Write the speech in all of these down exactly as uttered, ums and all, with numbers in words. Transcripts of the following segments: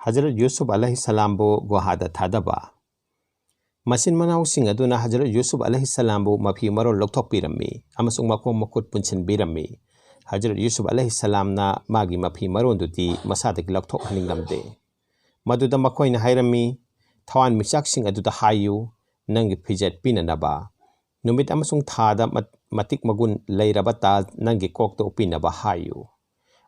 ꯍꯖꯔꯠ ꯌꯨꯁꯨꯐ ꯑꯂꯩꯍꯤꯁꯁꯂꯥꯝꯕꯨ ꯒꯨꯍꯥꯗ ꯊꯥꯗꯕ꯫ ꯃꯆꯤꯟ ꯃꯅꯥꯎꯁꯤꯡ ꯑꯗꯨꯅ ꯍꯖꯔꯠ ꯌꯨꯁꯨꯐ ꯑꯂꯩꯍꯤꯁꯁꯂꯥꯝꯕꯨ ꯃꯐꯤ ꯃꯔꯣꯜ ꯂꯧꯊꯣꯛꯄꯤꯔꯝꯃꯤ ꯑꯃꯁꯨꯡ ꯃꯈꯣꯡ ꯃꯈꯨꯠ ꯄꯨꯟꯁꯤꯟꯕꯤꯔꯝꯃꯤ꯫ ꯍꯖꯔꯠ ꯌꯨꯁꯨꯐ ꯑꯂꯩꯍꯤꯁꯁꯂꯥꯝꯅ ꯃꯥꯒꯤ ꯃꯐꯤ ꯃꯔꯣꯟꯗꯨꯗꯤ ꯃꯁꯥꯗꯒꯤ ꯂꯧꯊꯣꯛꯍꯟꯅꯤꯡꯂꯝꯗꯦ꯫ ꯃꯗꯨꯗ ꯃꯈꯣꯏꯅ ꯍꯥꯏꯔꯝꯃꯤ, "ꯊꯋꯥꯟꯃꯤꯆꯥꯛꯁꯤꯡ ꯑꯗꯨꯗ ꯍꯥꯏꯌꯨ, ꯅꯪꯒꯤ ꯐꯤꯖꯦꯠ ꯄꯤꯅꯅꯕ, ꯅꯨꯃꯤꯠ ꯑꯃꯁꯨꯡ ꯊꯥꯗ ꯃꯠ-, ꯃꯇꯤꯛ ꯃꯒꯨꯟ ꯂꯩꯔꯕ ꯇꯥꯖ ꯅꯪꯒꯤ ꯀꯣꯛꯇ ꯎꯞꯄꯤꯅꯕ ꯍꯥꯏꯌꯨ"꯫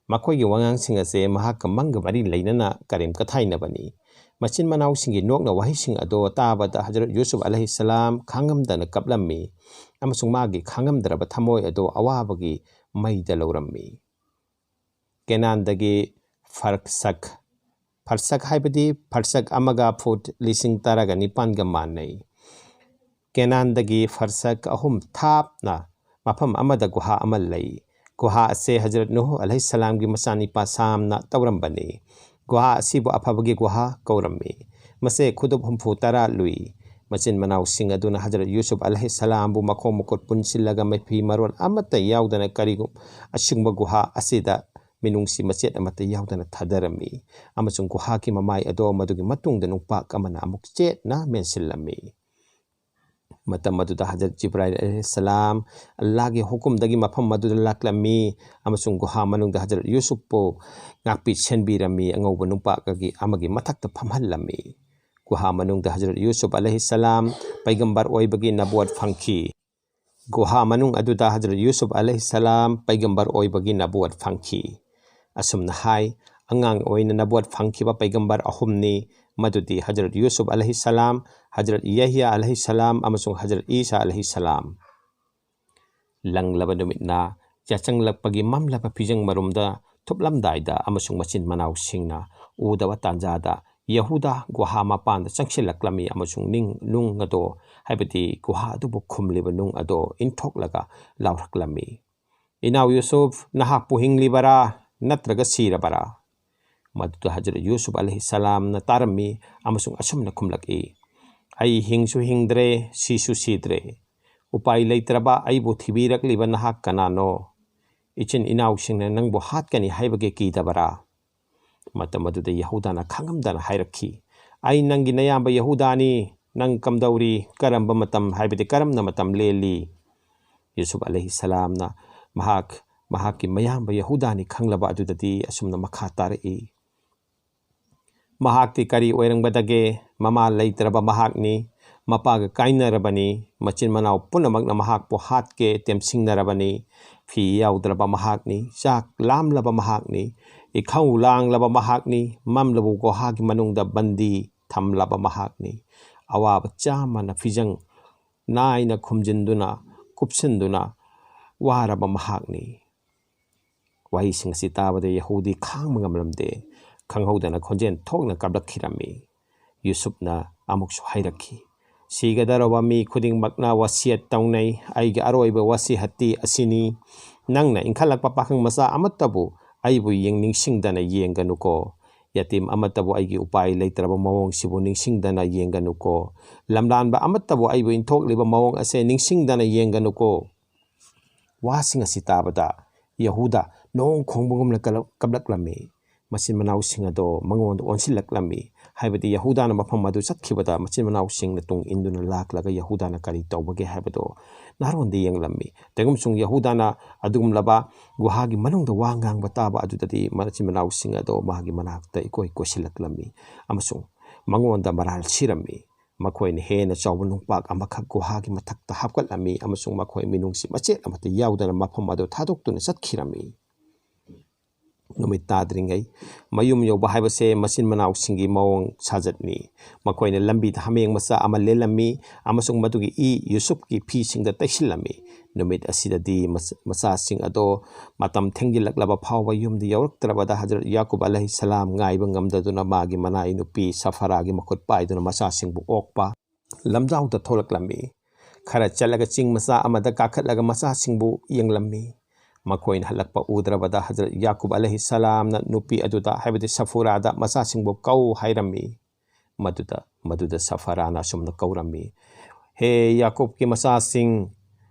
ꯃꯈꯣꯏꯒꯤ ꯋꯥꯉꯥꯡꯁꯤꯡ ꯑꯁꯦ ꯃꯍꯥꯛꯀ ꯃꯪꯒ ꯃꯔꯤ ꯂꯩꯅꯅ ꯀꯔꯦꯝ ꯀꯊꯥꯏꯅꯕꯅꯤ꯫ ꯃꯆꯤꯟ ꯃꯅꯥꯎꯁꯤꯡꯒꯤ ꯅꯣꯛꯅ ꯋꯥꯍꯩꯁꯤꯡ ꯑꯗꯣ ꯇꯥꯕꯗ ꯍꯖꯔꯠ ꯌꯨꯁꯨꯐ ꯑꯂꯩꯍꯤꯁꯁꯂꯥꯝ ꯈꯥꯡꯉꯝꯗꯅ ꯀꯞꯂꯝꯃꯤ ꯑꯃꯁꯨꯡ ꯃꯥꯒꯤ ꯈꯥꯡꯉꯝꯗ꯭ꯔꯕ ꯊꯃꯣꯏ ꯑꯗꯣ ꯑꯋꯥꯕꯒꯤ ꯃꯩꯗ ꯂꯧꯔꯝꯃꯤ꯫ ꯀꯦꯅꯥꯟꯗꯒꯤ ꯐꯔꯁꯛ꯫ ꯐꯔꯁꯛ ꯍꯥꯏꯕꯗꯤ ꯐꯔꯁꯛ ꯑꯃꯒ ꯐꯨꯠ ꯂꯤꯁꯤꯡ ꯇꯔꯥꯒ ꯅꯤꯄꯥꯟꯒ ꯃꯥꯟꯅꯩ꯫ ꯀꯦꯅꯥꯟꯗꯒꯤ ꯐꯔꯁꯛ ꯑꯍꯨꯝ ꯊꯥꯞꯅ ꯃꯐꯝ ꯑꯃꯗ ꯒꯨꯍꯥ ꯑꯃ ꯂꯩ꯫ ꯒꯨꯍꯥ ꯑꯁꯦ ꯍꯖꯔꯠ ꯅꯨꯍ ꯑꯂꯩꯍꯤꯁꯁꯂꯥꯝꯒꯤ ꯃꯆꯥꯅꯤꯄꯥ ꯁꯥꯝꯅ ꯇꯧꯔꯝꯕꯅꯤ꯫ ꯒꯨꯍꯥ ꯑꯁꯤꯕꯨ ꯑꯐꯕꯒꯤ ꯒꯨꯍꯥ ꯀꯧꯔꯝꯃꯤ꯫ ꯃꯁꯦ ꯈꯨꯗꯨꯞ ꯍꯨꯝꯐꯨ ꯇꯔꯥ ꯂꯨꯏ꯫ ꯃꯆꯤꯟ ꯃꯅꯥꯎꯁꯤꯡ ꯑꯗꯨꯅ ꯍꯖꯔꯠ ꯌꯨꯁꯨꯐ ꯑꯂꯩꯍꯤꯁꯁꯂꯥꯝꯕꯨ ꯃꯈꯣꯡ ꯃꯈꯨꯠ ꯄꯨꯟꯁꯤꯜꯂꯒ ꯃꯐꯤ ꯃꯔꯣꯜ ꯑꯃꯠꯇ ꯌꯥꯎꯗꯅ ꯀꯔꯤꯒꯨꯝ-, ꯑꯁꯤꯒꯨꯝꯕ ꯒꯨꯍꯥ ꯑꯁꯤꯗ ꯃꯤꯅꯨꯡꯁꯤ ꯃꯆꯦꯠ ꯑꯃꯠꯇ ꯌꯥꯎꯗꯅ ꯊꯥꯗꯔꯝꯃꯤ꯫ ꯑꯃꯁꯨꯡ ꯒꯨꯍꯥꯒꯤ ꯃꯃꯥꯏ ꯑꯗꯣ ꯃꯗꯨꯒꯤ ꯃꯇꯨꯡꯗ ꯅꯨꯡꯄꯥꯛ ꯑꯃꯅ ꯑꯃꯨꯛ ꯆꯦꯠꯅ ꯃꯦꯟꯁꯤꯜꯂꯝꯃꯤ꯫ ꯃꯇꯝ ꯑꯗꯨꯗ ꯍꯖꯔꯠ ꯖꯤꯕ꯭ꯔꯥꯏꯜ ꯑꯂꯩꯍꯤꯁꯁꯂꯥꯝ ꯑꯜꯂꯥꯍꯒꯤ ꯍꯨꯀꯨꯝꯗꯒꯤ ꯃꯐꯝ ꯑꯗꯨꯗ ꯂꯥꯛꯂꯝꯃꯤ ꯑꯃꯁꯨꯡ ꯒꯨꯍꯥ ꯃꯅꯨꯡꯗ ꯍꯖꯔꯠ ꯌꯨꯁꯨꯐꯄꯨ ꯉꯥꯛꯄꯤ ꯁꯦꯟꯕꯤꯔꯝꯃꯤ꯫ ꯑꯉꯧꯕ ꯅꯨꯡꯄꯥꯛ ꯑꯃꯒꯤ ꯃꯊꯛꯇ ꯐꯝꯍꯜꯂꯝꯃꯤ꯫ ꯒꯨꯍꯥ ꯃꯅꯨꯡꯗ ꯍꯖꯔꯠ ꯌꯨꯁꯨꯐ ꯑꯂꯩꯍꯤꯁꯁꯂꯥꯝ ꯄꯩꯒꯝꯕꯔ ꯑꯣꯏꯕꯒꯤ ꯅꯕꯨꯋꯠ ꯐꯪꯈꯤ꯫ ꯒꯨꯍꯥ ꯃꯅꯨꯡ ꯑꯗꯨꯗ ꯍꯖꯔꯠ ꯌꯨꯁꯨꯐ ꯑꯂꯩꯍꯤꯁꯁꯂꯥꯝ ꯄꯩꯒꯝꯕꯔ ꯑꯣꯏꯕꯒꯤ ꯅꯕꯨꯋꯠ ꯐꯪꯈꯤ꯫ ꯑꯁꯨꯝꯅ ꯍꯥꯏ, ꯑꯉꯥꯡ ꯑꯣꯏꯅ ꯅꯕꯨꯋꯠ ꯐꯪꯈꯤꯕ ꯄꯩꯒꯝꯕꯔ ꯑꯍꯨꯝꯅꯤ, ꯃꯗꯨꯗꯤ ꯍꯖꯔꯠ ꯌꯨꯁꯨꯐ ꯑꯂꯩꯍꯤꯁꯁꯂꯥꯝ, ꯍꯖꯔꯠ ꯌꯍꯌꯥ ꯑꯂꯩꯍꯤꯁꯁꯂꯥꯝ ꯑꯃꯁꯨꯡ ꯍꯖꯔꯠ ꯏꯁꯥ ꯑꯂꯩꯍꯤꯁꯁꯂꯥꯝ꯫ ꯂꯪꯂꯕ ꯅꯨꯃꯤꯠꯅ ꯌꯥꯆꯪꯂꯛꯄꯒꯤ ꯃꯝꯂꯕ ꯐꯤꯖꯪ ꯃꯔꯨꯝꯗ ꯊꯨꯞꯂꯝꯗꯥꯏꯗ ꯑꯃꯁꯨꯡ ꯃꯆꯤꯟ ꯃꯅꯥꯎꯁꯤꯡꯅ ꯎꯗꯕ ꯇꯥꯟꯖꯥꯗ ꯌꯍꯨꯗꯥ ꯒꯨꯍꯥ ꯃꯄꯥꯟꯗ ꯆꯪꯁꯤꯜꯂꯛꯂꯝꯃꯤ ꯑꯃꯁꯨꯡ ꯅꯤꯡ-, ꯅꯨꯡ ꯑꯗꯣ, ꯍꯥꯏꯕꯗꯤ ꯒꯨꯍꯥ ꯑꯗꯨꯕꯨ ꯈꯨꯝꯂꯤꯕ ꯅꯨꯡ ꯑꯗꯣ ꯏꯟꯊꯣꯛꯂꯒ ꯂꯥꯎꯔꯛꯂꯝꯃꯤ, "ꯏꯅꯥꯎ ꯌꯨꯁꯨꯐ, ꯅꯍꯥꯛꯄꯨ ꯍꯤꯡꯂꯤꯕꯔꯥ ꯅꯠꯇ꯭ꯔꯒ ꯁꯤꯔꯕꯔꯥ?" ꯃꯗꯨꯗ ꯍꯖꯔꯠ ꯌꯨꯁꯨꯐ ꯑꯂꯩꯍꯤꯁꯁꯂꯥꯝꯅ ꯇꯥꯔꯝꯃꯤ ꯑꯃꯁꯨꯡ ꯑꯁꯨꯝꯅ ꯈꯨꯝꯂꯛꯏ, "ꯑꯩ ꯍꯤꯡꯁꯨ ꯍꯤꯡꯗ꯭ꯔꯦ, ꯁꯤꯁꯨ ꯁꯤꯗ꯭ꯔꯦ꯫ ꯎꯄꯥꯏ ꯂꯩꯇ꯭ꯔꯕ ꯑꯩꯕꯨ ꯊꯤꯕꯤꯔꯛꯂꯤꯕ ꯅꯍꯥꯛ ꯀꯅꯥꯅꯣ? ꯏꯆꯤꯟ ꯏꯅꯥꯎꯁꯤꯡꯅ ꯅꯪꯕꯨ ꯍꯥꯠꯀꯅꯤ ꯍꯥꯏꯕꯒꯤ ꯀꯤꯗꯕꯔꯥ?" ꯃꯇꯝ ꯑꯗꯨꯗ ꯌꯍꯨꯗꯥꯅ ꯈꯪꯉꯝꯗꯅ ꯍꯥꯏꯔꯛꯈꯤ, "ꯑꯩ ꯅꯪꯒꯤ ꯅꯌꯥꯝꯕ ꯌꯍꯨꯗꯥꯅꯤ, ꯅꯪ ꯀꯝꯗꯧꯔꯤ? ꯀꯔꯝꯕ ꯃꯇꯝ, ꯍꯥꯏꯕꯗꯤ ꯀꯔꯝꯅ ꯃꯇꯝ ꯂꯦꯜꯂꯤ?" ꯌꯨꯁꯨꯞ ꯑꯂꯩꯍꯤ ꯁꯂꯥꯝꯅ ꯃꯍꯥꯛ ꯃꯍꯥꯛꯀꯤ ꯃꯌꯥꯝꯕ ꯌꯍꯨꯗꯥꯅꯤ ꯈꯪꯂꯕ ꯑꯗꯨꯗꯗꯤ ꯑꯁꯨꯝꯅ ꯃꯈꯥ ꯇꯥꯔꯛꯏ, "ꯃꯍꯥꯛꯇꯤ ꯀꯔꯤ ꯑꯣꯏꯔꯝꯒꯗꯒꯦ? ꯃꯃꯥ ꯂꯩꯇ꯭ꯔꯕ ꯃꯍꯥꯛꯅꯤ, ꯃꯄꯥꯒ ꯀꯥꯏꯅꯔꯕꯅꯤ, ꯃꯆꯤꯟ ꯃꯅꯥꯎ ꯄꯨꯝꯅꯃꯛꯅ ꯃꯍꯥꯛꯄꯨ ꯍꯥꯠꯀꯦ ꯇꯦꯝꯁꯤꯡꯅꯔꯕꯅꯤ, ꯐꯤ ꯌꯥꯎꯗ꯭ꯔꯕ ꯃꯍꯥꯛꯅꯤ, ꯆꯥꯛ ꯂꯥꯝꯂꯕ ꯃꯍꯥꯛꯅꯤ, ꯏꯈꯧ ꯂꯥꯡꯂꯕ ꯃꯍꯥꯛꯅꯤ, ꯃꯝꯂꯕ ꯒꯨꯍꯥꯒꯤ ꯃꯅꯨꯡꯗ ꯕꯟꯗꯤ ꯊꯝꯂꯕ ꯃꯍꯥꯛꯅꯤ, ꯑꯋꯥꯕ ꯆꯥꯃꯅ ꯐꯤꯖꯪ ꯅꯥꯏꯅ ꯈꯨꯝꯖꯤꯟꯗꯨꯅ, ꯀꯨꯞꯁꯤꯟꯗꯨꯅ ꯋꯥꯔꯕ ꯃꯍꯥꯛꯅꯤ꯫" ꯋꯥꯍꯩꯁꯤꯡ ꯑꯁꯤ ꯇꯥꯕꯗ ꯌꯍꯨꯗꯤ ꯈꯥꯡꯕ ꯉꯝꯂꯝꯗꯦ꯫ ꯈꯪꯍꯧꯗꯅ ꯈꯣꯟꯖꯦꯜ ꯊꯣꯛꯅ ꯀꯥꯞꯂꯛꯈꯤꯔꯝꯃꯤ꯫ ꯌꯨꯁꯨꯞꯅ ꯑꯃꯨꯛꯁꯨ ꯍꯥꯏꯔꯛꯈꯤ, "ꯁꯤꯒꯗꯧꯔꯕ ꯃꯤ ꯈꯨꯗꯤꯡꯃꯛꯅ ꯋꯥꯁꯤꯌꯠ ꯇꯧꯅꯩ꯫ ꯑꯩꯒꯤ ꯑꯔꯣꯏꯕ ꯋꯥꯁꯤꯍꯠꯇꯤ ꯑꯁꯤꯅꯤ, ꯅꯪꯅ ꯏꯟꯈꯠꯂꯛꯄ ꯄꯥꯈꯪ ꯃꯆꯥ ꯑꯃꯠꯇꯕꯨ ꯑꯩꯕꯨ ꯌꯦꯡ ꯅꯤꯡꯁꯤꯡꯗꯅ ꯌꯦꯡꯒꯅꯨꯀꯣ꯫ ꯌꯥꯇꯤꯝ ꯑꯃꯠꯇꯕꯨ ꯑꯩꯒꯤ ꯎꯄꯥꯏ ꯂꯩꯇ꯭ꯔꯕ ꯃꯑꯣꯡꯁꯤꯕꯨ ꯅꯤꯡꯁꯤꯡꯗꯅ ꯌꯦꯡꯒꯅꯨꯀꯣ꯫ ꯂꯝꯂꯥꯟꯕ ꯑꯃꯠꯇꯕꯨ ꯑꯩꯕꯨ ꯏꯟꯊꯣꯛꯂꯤꯕ ꯃꯑꯣꯡ ꯑꯁꯦ ꯅꯤꯡꯁꯤꯡꯗꯅ ꯌꯦꯡꯒꯅꯨꯀꯣ꯫" ꯋꯥꯁꯤꯡ ꯑꯁꯤ ꯇꯥꯕꯗ ꯌꯍꯨꯗꯥ ꯅꯣꯡ ꯈꯣꯡꯕꯒꯨꯝꯅ ꯀꯂꯞ-, ꯀꯞꯂꯛꯂꯝꯃꯤ꯫ ꯃꯆꯤꯟ ꯃꯅꯥꯎꯁꯤꯡ ꯑꯗꯣ ꯃꯉꯣꯟꯗ ꯑꯣꯟꯁꯤꯜꯂꯛꯂꯝꯃꯤ꯫ ꯍꯥꯏꯕꯗꯤ ꯌꯍꯨꯗꯥꯅ ꯃꯐꯝ ꯑꯗꯨ ꯆꯠꯈꯤꯕꯗ ꯃꯆꯤꯟ ꯃꯅꯥꯎꯁꯤꯡꯅ ꯇꯨꯡ ꯏꯟꯗꯨꯅ ꯂꯥꯛꯂꯒ ꯌꯍꯨꯗꯥꯅ ꯀꯔꯤ ꯇꯧꯕꯒꯦ ꯍꯥꯏꯕꯗꯣ ꯅꯥꯔꯣꯟꯗ ꯌꯦꯡꯂꯝꯃꯤ꯫ ꯇꯩꯒꯨꯝꯁꯨꯡ ꯌꯍꯨꯗꯥꯅ ꯑꯗꯨꯒꯨꯝꯂꯕ ꯒꯨꯍꯥꯒꯤ ꯃꯅꯨꯡꯗ ꯋꯥ ꯉꯥꯡꯕ ꯇꯥꯕ ꯑꯗꯨꯗꯗꯤ ꯃꯆꯤꯟ ꯃꯅꯥꯎꯁꯤꯡ ꯑꯗꯣ ꯃꯥꯒꯤ ꯃꯅꯥꯛꯇ ꯏꯀꯣꯏ ꯀꯣꯏꯁꯤꯜꯂꯛꯂꯝꯃꯤ ꯑꯃꯁꯨꯡ ꯃꯉꯣꯟꯗ ꯃꯔꯥꯜ ꯁꯤꯔꯝꯃꯤ꯫ ꯃꯈꯣꯏꯅ ꯍꯦꯟꯅ ꯆꯥꯎꯕ ꯅꯨꯡꯄꯥꯛ ꯑꯃꯈꯛ ꯒꯨꯍꯥꯒꯤ ꯃꯊꯛꯇ ꯍꯥꯞꯀꯠꯂꯝꯃꯤ ꯑꯃꯁꯨꯡ ꯃꯈꯣꯏ ꯃꯤꯅꯨꯡꯁꯤ ꯃꯆꯦꯠ ꯑꯃꯠꯇ ꯌꯥꯎꯗꯅ ꯃꯐꯝ ꯑꯗꯨ ꯊꯥꯗꯣꯛꯇꯨꯅ ꯆꯠꯈꯤꯔꯝꯃꯤ꯫ ꯅꯨꯃꯤꯠ ꯇꯥꯗ꯭ꯔꯤꯉꯩ ꯃꯌꯨꯝ ꯌꯧꯕ ꯍꯥꯏꯕꯁꯦ ꯃꯆꯤꯟ ꯃꯅꯥꯎꯁꯤꯡꯒꯤ ꯃꯑꯣꯡ ꯁꯥꯖꯠꯅꯤ꯫ ꯃꯈꯣꯏꯅ ꯂꯝꯕꯤꯗ ꯍꯥꯃꯦꯡ ꯃꯆꯥ ꯑꯃ ꯂꯦꯜꯂꯝꯃꯤ ꯑꯃꯁꯨꯡ ꯃꯗꯨꯒꯤ ꯏ ꯌꯨꯁꯨꯞꯀꯤ ꯐꯤꯁꯤꯡꯗ ꯇꯩꯁꯤꯜꯂꯝꯃꯤ꯫ ꯅꯨꯃꯤꯠ ꯑꯁꯤꯗꯗꯤ ꯃꯆ-, ꯃꯆꯥꯁꯤꯡ ꯑꯗꯣ ꯃꯇꯝ ꯊꯦꯡꯖꯤꯜꯂꯛꯂꯕ ꯐꯥꯎꯕ ꯌꯨꯝꯗ ꯌꯧꯔꯛꯇ꯭ꯔꯕꯗ ꯍꯖꯔꯠ ꯌꯥꯀꯨꯕ ꯑꯂꯩꯍꯤ ꯁꯂꯥꯝ ꯉꯥꯏꯕ ꯉꯝꯗꯗꯨꯅ ꯃꯥꯒꯤ ꯃꯅꯥꯏ ꯅꯨꯄꯤ ꯁꯐꯔꯥꯒꯤ ꯃꯈꯨꯠ ꯄꯥꯏꯗꯨꯅ ꯃꯆꯥꯁꯤꯡꯕꯨ ꯑꯣꯛꯄ ꯂꯝꯖꯥꯎꯗ ꯊꯣꯛꯂꯛꯂꯝꯃꯤ꯫ ꯈꯔ ꯆꯠꯂꯒ ꯆꯤꯡ ꯃꯆꯥ ꯑꯃꯗ ꯀꯥꯈꯠꯂꯒ ꯃꯆꯥꯁꯤꯡꯕꯨ ꯌꯦꯡꯂꯝꯃꯤ꯫ ꯃꯈꯣꯏꯅ ꯍꯜꯂꯛꯄ ꯎꯗ꯭ꯔꯕꯗ ꯍꯖꯔꯠ ꯌꯥꯀꯨꯕ ꯑꯂꯩꯍꯤ ꯁꯂꯥꯝꯅ ꯅꯨꯄꯤ ꯑꯗꯨꯗ, ꯍꯥꯏꯕꯗꯤ ꯁꯐꯨꯔꯥꯗ, "ꯃꯆꯥꯁꯤꯡꯕꯨ ꯀꯧ" ꯍꯥꯏꯔꯝꯃꯤ꯫ ꯃꯗꯨꯗ, ꯃꯗꯨꯗ ꯁꯐꯔꯥꯅ ꯑꯁꯨꯝꯅ ꯀꯧꯔꯝꯃꯤ, "ꯍꯦ ꯌꯥꯀꯨꯕꯀꯤ ꯃꯆꯥꯁꯤꯡ,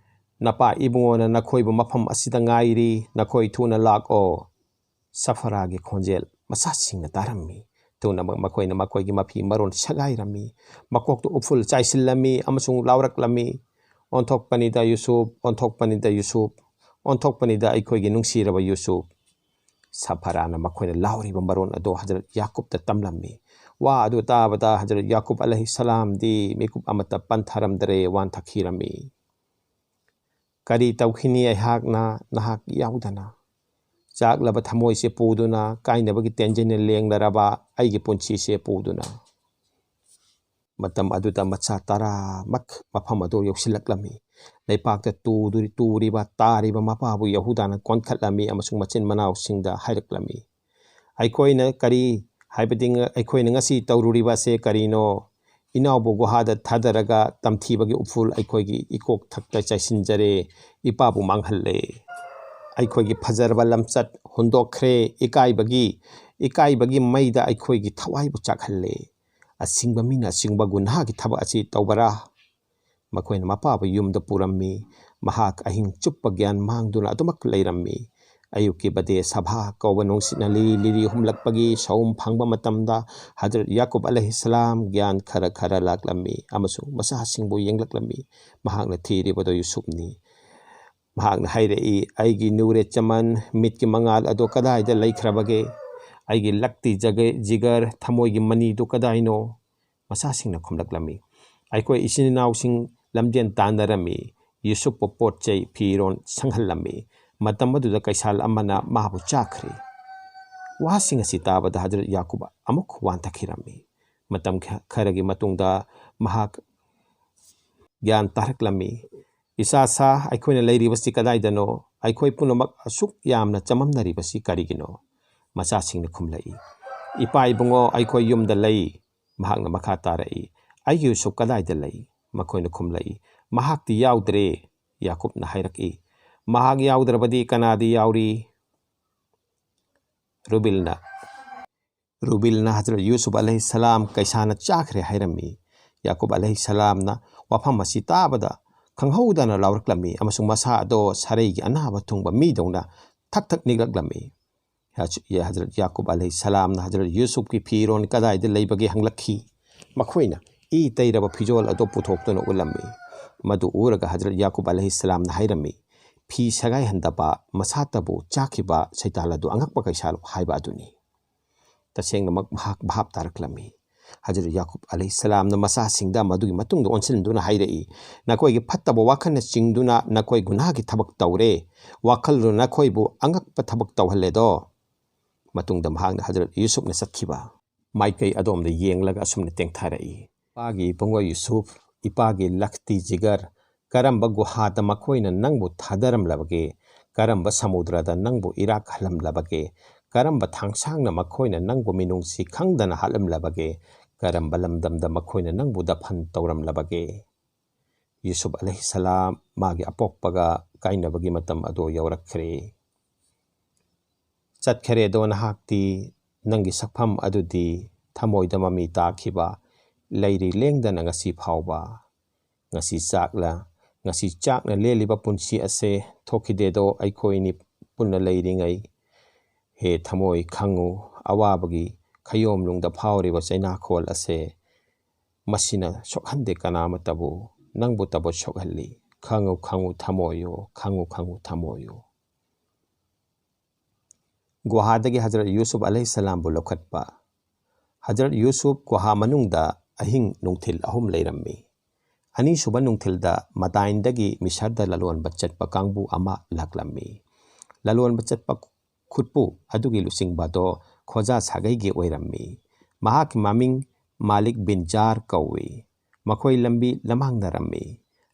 ꯅꯄꯥ ꯏꯕꯨꯡꯉꯣꯅ ꯅꯈꯣꯏꯕꯨ ꯃꯐꯝ ꯑꯁꯤꯗ ꯉꯥꯏꯔꯤ, ꯅꯈꯣꯏ ꯊꯨꯅ ꯂꯥꯛꯑꯣ꯫" ꯁꯐꯔꯥꯒꯤ ꯈꯣꯟꯖꯦꯜ ꯃꯆꯥꯁꯤꯡꯅ ꯇꯥꯔꯝꯃꯤ꯫ ꯊꯨꯅꯃꯛ ꯃꯈꯣꯏꯅ ꯃꯈꯣꯏꯒꯤ ꯃꯐꯤ ꯃꯔꯣꯟ ꯁꯦꯒꯥꯏꯔꯝꯃꯤ꯫ ꯃꯀꯣꯛꯇ ꯎꯐꯨꯜ ꯆꯥꯏꯁꯤꯜꯂꯝꯃꯤ ꯑꯃꯁꯨꯡ ꯂꯥꯎꯔꯛꯂꯝꯃꯤ, "ꯑꯣꯟꯊꯣꯛꯄꯅꯤꯗ ꯌꯨꯁꯨꯞ, ꯑꯣꯟꯊꯣꯛꯄꯅꯤꯗ ꯌꯨꯁꯨꯞ, ꯑꯣꯟꯊꯣꯛꯄꯅꯤꯗ ꯑꯩꯈꯣꯏꯒꯤ ꯅꯨꯡꯁꯤꯔꯕ ꯌꯨꯁꯨꯞ!" ꯁꯐꯔꯥꯅ ꯃꯈꯣꯏꯅ ꯂꯥꯎꯔꯤꯕ ꯃꯔꯣꯟ ꯑꯗꯨ ꯍꯖꯔꯠ ꯌꯥꯀꯨꯕꯇ ꯇꯝꯂꯝꯃꯤ꯫ ꯋꯥ ꯑꯗꯨ ꯇꯥꯕꯗ ꯍꯖꯔꯠ ꯌꯥꯀꯨꯕ ꯑꯂꯩꯍꯤꯁꯁꯂꯥꯝꯗꯤ ꯃꯤꯀꯨꯞ ꯑꯃꯠꯇ ꯄꯟꯊꯔꯝꯗ꯭ꯔꯦ, ꯋꯥꯟꯊꯈꯤꯔꯝꯃꯤ꯫ "ꯀꯔꯤ ꯇꯧꯈꯤꯅꯤ ꯑꯩꯍꯥꯛꯅ ꯅꯍꯥꯛ ꯌꯥꯎꯗꯅ? ꯆꯥꯛꯂꯕ ꯊꯃꯣꯏꯁꯦ ꯄꯨꯗꯨꯅ, ꯀꯥꯏꯅꯕꯒꯤ ꯇꯦꯟꯖꯩꯅ ꯂꯦꯡꯂꯔꯕ ꯑꯩꯒꯤ ꯄꯨꯟꯁꯤꯁꯦ ꯄꯨꯗꯨꯅ?" ꯃꯇꯝ ꯑꯗꯨꯗ ꯃꯆꯥ ꯇꯔꯥꯃꯛ ꯃꯐꯝ ꯑꯗꯨ ꯌꯧꯁꯤꯜꯂꯛꯂꯝꯃꯤ꯫ ꯂꯩꯄꯥꯛꯇ ꯇꯨꯗꯨꯔꯤ-, ꯇꯨꯔꯤꯕ, ꯇꯥꯔꯤꯕ ꯃꯄꯥꯕꯨ ꯌꯍꯨꯗꯥꯅ ꯀꯣꯟꯈꯠꯂꯝꯃꯤ ꯑꯃꯁꯨꯡ ꯃꯆꯤꯟ ꯃꯅꯥꯎꯁꯤꯡꯗ ꯍꯥꯏꯔꯛꯂꯝꯃꯤ, "ꯑꯩꯈꯣꯏꯅ ꯀꯔꯤ, ꯍꯥꯏꯕꯗꯤ ꯑꯩꯈꯣꯏꯅ ꯉꯁꯤ ꯇꯧꯔꯨꯔꯤꯕ ꯑꯁꯦ ꯀꯔꯤꯅꯣ? ꯏꯅꯥꯎꯕꯨ ꯒꯨꯍꯥꯗ ꯊꯥꯗꯔꯒ ꯇꯝꯊꯤꯕꯒꯤ ꯎꯐꯨꯜ ꯑꯩꯈꯣꯏꯒꯤ ꯏꯀꯣꯛ ꯊꯛꯇ ꯆꯥꯏꯁꯤꯟꯖꯔꯦ, ꯏꯄꯥꯕꯨ ꯃꯥꯡꯍꯜꯂꯦ꯫ ꯑꯩꯈꯣꯏꯒꯤ ꯐꯖꯔꯕ ꯂꯝꯆꯠ ꯍꯨꯟꯗꯣꯛꯈ꯭ꯔꯦ, ꯏꯀꯥꯏꯕꯒꯤ, ꯏꯀꯥꯏꯕꯒꯤ ꯃꯩꯗ ꯑꯩꯈꯣꯏꯒꯤ ꯊꯋꯥꯏꯕꯨ ꯆꯥꯛꯍꯜꯂꯦ꯫ ꯑꯁꯤꯡꯕ ꯃꯤꯅ ꯑꯁꯤꯒꯨꯝꯕ ꯒꯨꯟꯍꯥꯒꯤ ꯊꯕꯛ ꯑꯁꯤ ꯇꯧꯕꯔꯥ?" ꯃꯈꯣꯏꯅ ꯃꯄꯥꯕꯨ ꯌꯨꯝꯗ ꯄꯨꯔꯝꯃꯤ꯫ ꯃꯍꯥꯛ ꯑꯍꯤꯡ ꯆꯨꯞꯄ ꯒ꯭ꯌꯥꯟ ꯃꯥꯡꯗꯨꯅ ꯑꯗꯨꯃꯛ ꯂꯩꯔꯝꯃꯤ꯫ ꯑꯌꯨꯛꯀꯤ ꯕꯗꯦ ꯁꯚꯥ ꯀꯧꯕ ꯅꯨꯡꯁꯤꯠꯅ ꯂꯤꯔꯤ ꯂꯤꯔꯤ ꯍꯨꯝꯂꯛꯄꯒꯤ ꯁꯑꯣꯝ ꯐꯪꯕ ꯃꯇꯝꯗ ꯍꯖꯔꯠ ꯌꯥꯀꯨꯕ ꯑꯂꯩꯍꯤꯁꯁꯂꯥꯝ ꯒ꯭ꯌꯥꯟ ꯈꯔ ꯈꯔ ꯂꯥꯛꯂꯝꯃꯤ ꯑꯃꯁꯨꯡ ꯃꯆꯥꯁꯤꯡꯕꯨ ꯌꯦꯡꯂꯛꯂꯝꯃꯤ꯫ ꯃꯍꯥꯛꯅ ꯊꯤꯔꯤꯕꯗꯨ ꯌꯨꯁꯨꯞꯅꯤ꯫ ꯃꯍꯥꯛꯅ ꯍꯥꯏꯔꯛꯏ, "ꯑꯩꯒꯤ ꯅꯨꯔꯦ ꯆꯃꯟ, ꯃꯤꯠꯀꯤ ꯃꯉꯥꯜ ꯑꯗꯨ ꯀꯗꯥꯏꯗ ꯂꯩꯈ꯭ꯔꯕꯒꯦ? ꯑꯩꯒꯤ ꯂꯛꯇꯤ ꯖꯒ-, ꯖꯤꯒꯔ, ꯊꯃꯣꯏꯒꯤ ꯃꯅꯤꯗꯨ ꯀꯗꯥꯏꯅꯣ?" ꯃꯆꯥꯁꯤꯡꯅ ꯈꯨꯝꯂꯛꯂꯝꯃꯤ, "ꯑꯩꯈꯣꯏ ꯏꯆꯤꯟ ꯏꯅꯥꯎꯁꯤꯡ ꯂꯝꯖꯦꯟ ꯇꯥꯟꯅꯔꯝꯃꯤ, ꯌꯨꯁꯨꯞꯄꯨ ꯄꯣꯠ ꯆꯩ ꯐꯤꯔꯣꯟ ꯁꯪꯍꯜꯂꯝꯃꯤ꯫ ꯃꯇꯝ ꯑꯗꯨꯗ ꯀꯩꯁꯥꯜ ꯑꯃꯅ ꯃꯥꯕꯨ ꯆꯥꯈ꯭ꯔꯦ꯫" ꯋꯥꯁꯤꯡ ꯑꯁꯤ ꯇꯥꯕꯗ ꯍꯖꯔꯠ ꯌꯥꯀꯨꯕ ꯑꯃꯨꯛ ꯋꯥꯟꯊꯈꯤꯔꯝꯃꯤ꯫ ꯃꯇꯝ ꯈ-, ꯈꯔꯒꯤ ꯃꯇꯨꯡꯗ ꯃꯍꯥꯛ ꯒ꯭ꯌꯥꯟ ꯇꯥꯔꯛꯂꯝꯃꯤ꯫ "ꯏꯆꯥ ꯁꯥ, ꯑꯩꯈꯣꯏꯅ ꯂꯩꯔꯤꯕꯁꯤ ꯀꯗꯥꯏꯗꯅꯣ? ꯑꯩꯈꯣꯏ ꯄꯨꯝꯅꯃꯛ ꯑꯁꯨꯛ ꯌꯥꯝꯅ ꯆꯃꯝꯅꯔꯤꯕꯁꯤ ꯀꯔꯤꯒꯤꯅꯣ?" ꯃꯆꯥꯁꯤꯡꯅ ꯈꯨꯝꯂꯛꯏ, "ꯏꯄꯥ ꯏꯕꯨꯡꯉꯣ, ꯑꯩꯈꯣꯏ ꯌꯨꯝꯗ ꯂꯩ꯫" ꯃꯍꯥꯛꯅ ꯃꯈꯥ ꯇꯥꯔꯛꯏ, "ꯑꯩꯒꯤ ꯌꯨꯁꯨꯞ ꯀꯗꯥꯏꯗ ꯂꯩ?" ꯃꯈꯣꯏꯅ ꯈꯨꯝꯂꯛꯏ, "ꯃꯍꯥꯛꯇꯤ ꯌꯥꯎꯗ꯭ꯔꯦ꯫" ꯌꯥꯀꯨꯕꯅ ꯍꯥꯏꯔꯛꯏ, "ꯃꯍꯥꯛ ꯌꯥꯎꯗ꯭ꯔꯕꯗꯤ ꯀꯅꯥꯗꯤ ꯌꯥꯎꯔꯤ?" ꯔꯨꯕꯤꯜꯅ, ꯔꯨꯕꯤꯜꯅ ꯍꯖꯔꯠ ꯌꯨꯁꯨꯞ ꯑꯂꯩꯍꯤꯁꯁꯂꯥꯝ ꯀꯩꯁꯥꯅ ꯆꯥꯈ꯭ꯔꯦ ꯍꯥꯏꯔꯝꯃꯤ꯫ ꯌꯥꯀꯨꯕ ꯑꯂꯩꯍꯤꯁꯁꯂꯥꯝꯅ ꯋꯥꯐꯝ ꯑꯁꯤ ꯇꯥꯕꯗ ꯈꯪꯍꯧꯗꯅ ꯂꯥꯎꯔꯛꯂꯝꯃꯤ ꯑꯃꯁꯨꯡ ꯃꯁꯥ ꯑꯗꯣ ꯁꯥꯔꯩꯒꯤ ꯑꯅꯥꯕ ꯊꯨꯡꯕ ꯃꯤꯗꯧꯅ ꯊꯛ ꯊꯛ ꯅꯤꯛꯂꯛꯂꯝꯃꯤ꯫ ꯍꯖꯔꯠ ꯌꯥꯀꯨꯕ ꯑꯂꯩꯍꯤ ꯁꯂꯥꯝꯅ ꯍꯖꯔꯠ ꯌꯨꯁꯨꯐꯀꯤ ꯐꯤꯔꯣꯜ ꯀꯗꯥꯏꯗ ꯂꯩꯕꯒꯦ ꯍꯪꯂꯛꯈꯤ꯫ ꯃꯈꯣꯏꯅ ꯏ ꯇꯩꯔꯕ ꯐꯤꯖꯣꯜ ꯑꯗꯨ ꯄꯨꯊꯣꯛꯇꯨꯅ ꯎꯠꯂꯝꯃꯤ꯫ ꯃꯗꯨ ꯎꯔꯒ ꯍꯖꯔꯠ ꯌꯥꯀꯨꯕ ꯑꯂꯩꯍꯤ ꯁꯂꯥꯝꯅ ꯍꯥꯏꯔꯝꯃꯤ, "ꯐꯤ ꯁꯒꯥꯏꯍꯟꯗꯕ, ꯃꯁꯥꯇꯕꯨ ꯆꯥꯈꯤꯕ ꯁꯩꯇꯥꯟ ꯑꯗꯨ ꯑꯉꯛꯄ ꯀꯩꯁꯥꯜꯂꯣ" ꯍꯥꯏꯕ ꯑꯗꯨꯅꯤ꯫ ꯇꯁꯦꯡꯅꯃꯛ ꯃꯍꯥꯛ ꯚꯥꯞ ꯇꯥꯔꯛꯂꯝꯃꯤ꯫ ꯍꯖꯔꯠ ꯌꯥꯀꯨꯕ ꯑꯂꯩꯍꯤ ꯁꯂꯥꯝꯅ ꯃꯆꯥꯁꯤꯡꯗ ꯃꯗꯨꯒꯤ ꯃꯇꯨꯡꯗ ꯑꯣꯟꯁꯤꯟꯗꯨꯅ ꯍꯥꯏꯔꯛꯏ, "ꯅꯈꯣꯏꯒꯤ ꯐꯠꯇꯕ ꯋꯥꯈꯜꯅ ꯆꯤꯡꯗꯨꯅ ꯅꯈꯣꯏ ꯒꯨꯅꯥꯒꯤ ꯊꯕꯛ ꯇꯧꯔꯦ꯫ ꯋꯥꯈꯜꯗꯨꯅ ꯅꯈꯣꯏꯕꯨ ꯑꯉꯛꯄ ꯊꯕꯛ ꯇꯧꯍꯜꯂꯦꯗꯣ"꯫ ꯃꯇꯨꯡꯗ ꯃꯍꯥꯛꯅ ꯍꯖꯔꯠ ꯌꯨꯁꯨꯞꯅ ꯆꯠꯈꯤꯕ ꯃꯥꯏꯀꯩ ꯑꯗꯣꯝꯗ ꯌꯦꯡꯂꯒ ꯑꯁꯨꯝꯅ ꯇꯦꯡꯊꯥꯔꯛꯏ, "ꯏꯄꯥꯒꯤ ꯏꯕꯨꯡꯉꯣ ꯌꯨꯁꯨꯞ, ꯏꯄꯥꯒꯤ ꯂꯈꯇꯤ ꯖꯤꯒꯔ, ꯀꯔꯝꯕ ꯒꯨꯍꯥꯗ ꯃꯈꯣꯏꯅ ꯅꯪꯕꯨ ꯊꯥꯗꯔꯝꯂꯕꯒꯦ? ꯀꯔꯝꯕ ꯁꯃꯨꯗ꯭ꯔꯗ ꯅꯪꯕꯨ ꯏꯔꯥꯛꯍꯜꯂꯝꯂꯕꯒꯦ? ꯀꯔꯝꯕ ꯊꯥꯡꯁꯥꯡꯅ ꯃꯈꯣꯏꯅ ꯅꯪꯕꯨ ꯃꯤꯅꯨꯡꯁꯤ ꯈꯪꯗꯅ ꯍꯥꯠꯂꯝꯂꯕꯒꯦ? ꯀꯔꯝꯕ ꯂꯝꯗꯝꯗ ꯃꯈꯣꯏꯅ ꯅꯪꯕꯨ ꯗꯐꯟ ꯇꯧꯔꯝꯂꯕꯒꯦ?" ꯌꯨꯁꯨꯞ ꯑꯂꯩꯍꯤꯁꯁꯂꯥꯝ ꯃꯥꯒꯤ ꯑꯄꯣꯛꯄꯒ ꯀꯥꯏꯅꯕꯒꯤ ꯃꯇꯝ ꯑꯗꯨ ꯌꯧꯔꯛꯈ꯭ꯔꯦ꯫ ꯆꯠꯈꯔꯦꯗꯣ ꯅꯍꯥꯛꯇꯤ, ꯅꯪꯒꯤ ꯁꯛꯐꯝ ꯑꯗꯨꯗꯤ ꯊꯃꯣꯏꯗ ꯃꯃꯤ ꯇꯥꯈꯤꯕ ꯂꯩꯔꯤ ꯂꯦꯡꯗꯅ ꯉꯁꯤ ꯐꯥꯎꯕ꯫ ꯉꯁꯤ ꯆꯥꯛꯂ, ꯉꯁꯤ ꯆꯥꯛꯅ ꯂꯦꯜꯂꯤꯕ ꯄꯨꯟꯁꯤ ꯑꯁꯦ ꯊꯣꯛꯈꯤꯗꯦꯗꯣ ꯑꯩꯈꯣꯏꯅꯤ ꯄꯨꯟꯅ ꯂꯩꯔꯤꯉꯩ꯫ ꯍꯦ ꯊꯃꯣꯏ, ꯈꯪꯉꯨ, ꯑꯋꯥꯕꯒꯤ ꯈꯌꯣꯝꯅꯨꯡꯗ ꯐꯥꯎꯔꯤꯕ ꯆꯩꯅꯥꯈꯣꯜ ꯑꯁꯦ, ꯃꯁꯤꯅ ꯁꯣꯛꯍꯟꯗꯦ ꯀꯅꯥ ꯑꯃꯠꯇꯕꯨ, ꯅꯪꯕꯨꯇꯕꯨ ꯁꯣꯛꯍꯜꯂꯤ꯫ ꯈꯪꯉꯨ, ꯈꯪꯉꯨ ꯊꯃꯣꯏꯌꯣ, ꯈꯪꯉꯨ, ꯈꯪꯉꯨ ꯊꯃꯣꯏꯌꯣ꯫ ꯒꯨꯍꯥꯗꯒꯤ ꯍꯖꯔꯠ ꯌꯨꯁꯨꯞ ꯑꯂꯩꯍꯤꯁꯁꯂꯥꯝꯕꯨ ꯂꯧꯈꯠꯄ꯫ ꯍꯖꯔꯠ ꯌꯨꯁꯨꯞ ꯒꯨꯍꯥ ꯃꯅꯨꯡꯗ ꯑꯍꯤꯡ ꯅꯨꯡꯊꯤꯜ ꯑꯍꯨꯝ ꯂꯩꯔꯝꯃꯤ꯫ ꯑꯅꯤꯁꯨꯕ ꯅꯨꯡꯊꯤꯜꯗ ꯃꯗꯥꯏꯟꯗꯒꯤ ꯃꯤꯁꯔꯗ ꯂꯂꯣꯟꯕ ꯆꯠꯄ ꯀꯥꯡꯕꯨ ꯑꯃ ꯂꯥꯛꯂꯝꯃꯤ꯫ ꯂꯂꯣꯟꯕ ꯆꯠꯄ ꯈꯨꯠꯄꯨ ꯑꯗꯨꯒꯤ ꯂꯨꯆꯤꯡꯕꯗꯣ ꯈꯣꯖꯥ ꯁꯥꯒꯩꯒꯤ ꯑꯣꯏꯔꯝꯃꯤ꯫ ꯃꯍꯥꯛꯀꯤ ꯃꯃꯤꯡ ꯃꯥꯂꯤꯛ ꯕꯤꯟ ꯖꯥꯔ ꯀꯧꯏ꯫ ꯃꯈꯣꯏ ꯂꯝꯕꯤ ꯂꯝꯍꯥꯡꯅꯔꯝꯃꯤ꯫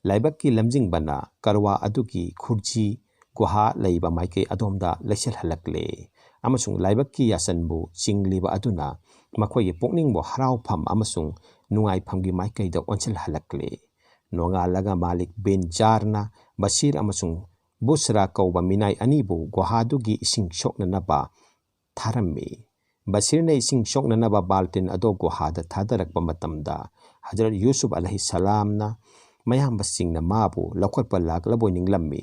ꯂꯥꯏꯕꯛꯀꯤ ꯂꯝꯖꯤꯡꯕꯅ ꯀꯔꯋꯥ ꯑꯗꯨꯒꯤ ꯈꯨꯔꯖꯤ ꯒꯨꯍꯥ ꯂꯩꯕ ꯃꯥꯏꯀꯩ ꯑꯗꯣꯝꯗ ꯂꯩꯁꯤꯜꯍꯜꯂꯛꯂꯦ, ꯑꯃꯁꯨꯡ ꯂꯥꯏꯕꯛꯀꯤ ꯌꯥꯆꯟꯕꯨ ꯆꯤꯡꯂꯤꯕ ꯑꯗꯨꯅ ꯃꯈꯣꯏꯒꯤ ꯄꯨꯛꯅꯤꯡꯕꯨ ꯍꯔꯥꯎꯐꯝ ꯑꯃꯁꯨꯡ ꯅꯨꯡꯉꯥꯏꯐꯝꯒꯤ ꯃꯥꯏꯀꯩꯗ ꯑꯣꯟꯁꯤꯜꯍꯜꯂꯛꯂꯦ꯫ ꯅꯣꯡꯉꯥꯜꯂꯒ ꯃꯥꯂꯤꯛ ꯕꯤꯟ ꯖꯥꯔꯅ ꯕꯁꯤꯔ ꯑꯃꯁꯨꯡ ꯕꯨꯁ꯭ꯔꯥ ꯀꯧꯕ ꯃꯤꯅꯥꯏ ꯑꯅꯤꯕꯨ ꯒꯨꯍꯥꯗꯨꯒꯤ ꯏꯁꯤꯡ ꯁꯣꯛꯅꯅꯕ ꯊꯥꯔꯝꯃꯤ꯫ ꯕꯁꯤꯔꯅ ꯏꯁꯤꯡ ꯁꯣꯛꯅꯅꯕ ꯕꯥꯜꯇꯤꯟ ꯑꯗꯨ ꯒꯨꯍꯥꯗ ꯊꯥꯗꯔꯛꯄ ꯃꯇꯝꯗ, ꯍꯖꯔꯠ ꯌꯨꯁꯨꯞ ꯑꯂꯩꯍꯤꯁꯁꯂꯥꯝꯅ ꯃꯌꯥꯝꯕꯁꯤꯡꯅ ꯃꯥꯕꯨ ꯂꯧꯈꯠꯄ ꯂꯥꯛꯂꯕꯣꯏ ꯅꯤꯡꯂꯝꯃꯤ꯫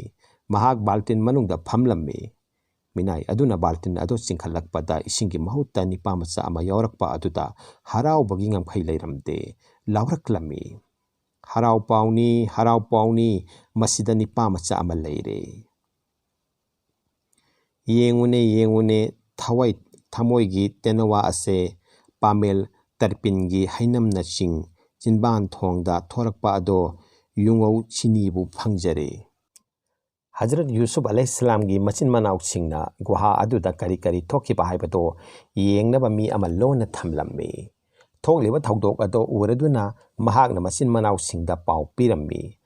ꯃꯍꯥꯛ ꯕꯥꯜꯇꯤꯟ ꯃꯅꯨꯡꯗ ꯐꯝꯂꯝꯃꯤ꯫ ꯃꯤꯅꯥꯏ ꯑꯗꯨꯅ ꯕꯥꯜꯇꯤꯟ ꯑꯗꯨ ꯆꯤꯡꯈꯠꯂꯛꯄꯗ ꯏꯁꯤꯡꯒꯤ ꯃꯍꯨꯠꯇ ꯅꯤꯄꯥ ꯃꯆꯥ ꯑꯃ ꯌꯥꯎꯔꯛꯄ ꯑꯗꯨꯗ ꯍꯔꯥꯎꯕꯒꯤ ꯉꯝꯈꯩ ꯂꯩꯔꯝꯗꯦ꯫ ꯂꯥꯎꯔꯛꯂꯝꯃꯤ, "ꯍꯔꯥꯎ ꯄꯥꯎꯅꯤ, ꯍꯔꯥꯎ ꯄꯥꯎꯅꯤ, ꯃꯁꯤꯗ ꯅꯤꯄꯥ ꯃꯆꯥ ꯑꯃ ꯂꯩꯔꯦ꯫ ꯌꯦꯡꯉꯨꯅꯦ, ꯌꯦꯡꯉꯨꯅꯦ, ꯊꯋꯥꯏ ꯊꯃꯣꯏꯒꯤ ꯇꯦꯅꯋꯥ ꯑꯁꯦ ꯄꯥꯃꯦꯜ ꯇꯔꯄꯤꯟꯒꯤ ꯍꯩꯅꯝꯅ ꯆꯤꯡ ꯆꯤꯟꯕꯥꯟ ꯊꯣꯡꯗ ꯊꯣꯔꯛꯄ ꯑꯗꯣ ꯌꯨꯉꯧ ꯆꯤꯅꯤꯕꯨ ꯐꯪꯖꯔꯦ"꯫ ꯍꯖꯔꯠ ꯌꯨꯁꯨꯐ ꯑꯂꯩꯍꯤꯁꯂꯥꯝꯒꯤ ꯃꯆꯤꯟ ꯃꯅꯥꯎꯁꯤꯡꯅ ꯒꯨꯍꯥ ꯑꯗꯨꯗ ꯀꯔꯤ ꯀꯔꯤ ꯊꯣꯛꯈꯤꯕ ꯍꯥꯏꯕꯗꯨ ꯌꯦꯡꯅꯕ ꯃꯤ ꯑꯃ ꯂꯣꯟꯅ ꯊꯝꯂꯝꯃꯤ꯫ ꯊꯣꯛꯂꯤꯕ ꯊꯧꯗꯣꯛ ꯑꯗꯨ ꯎꯔꯗꯨꯅ ꯃꯍꯥꯛꯅ ꯃꯆꯤꯟ ꯃꯅꯥꯎꯁꯤꯡꯗ ꯄꯥꯎ ꯄꯤꯔꯝꯃꯤ꯫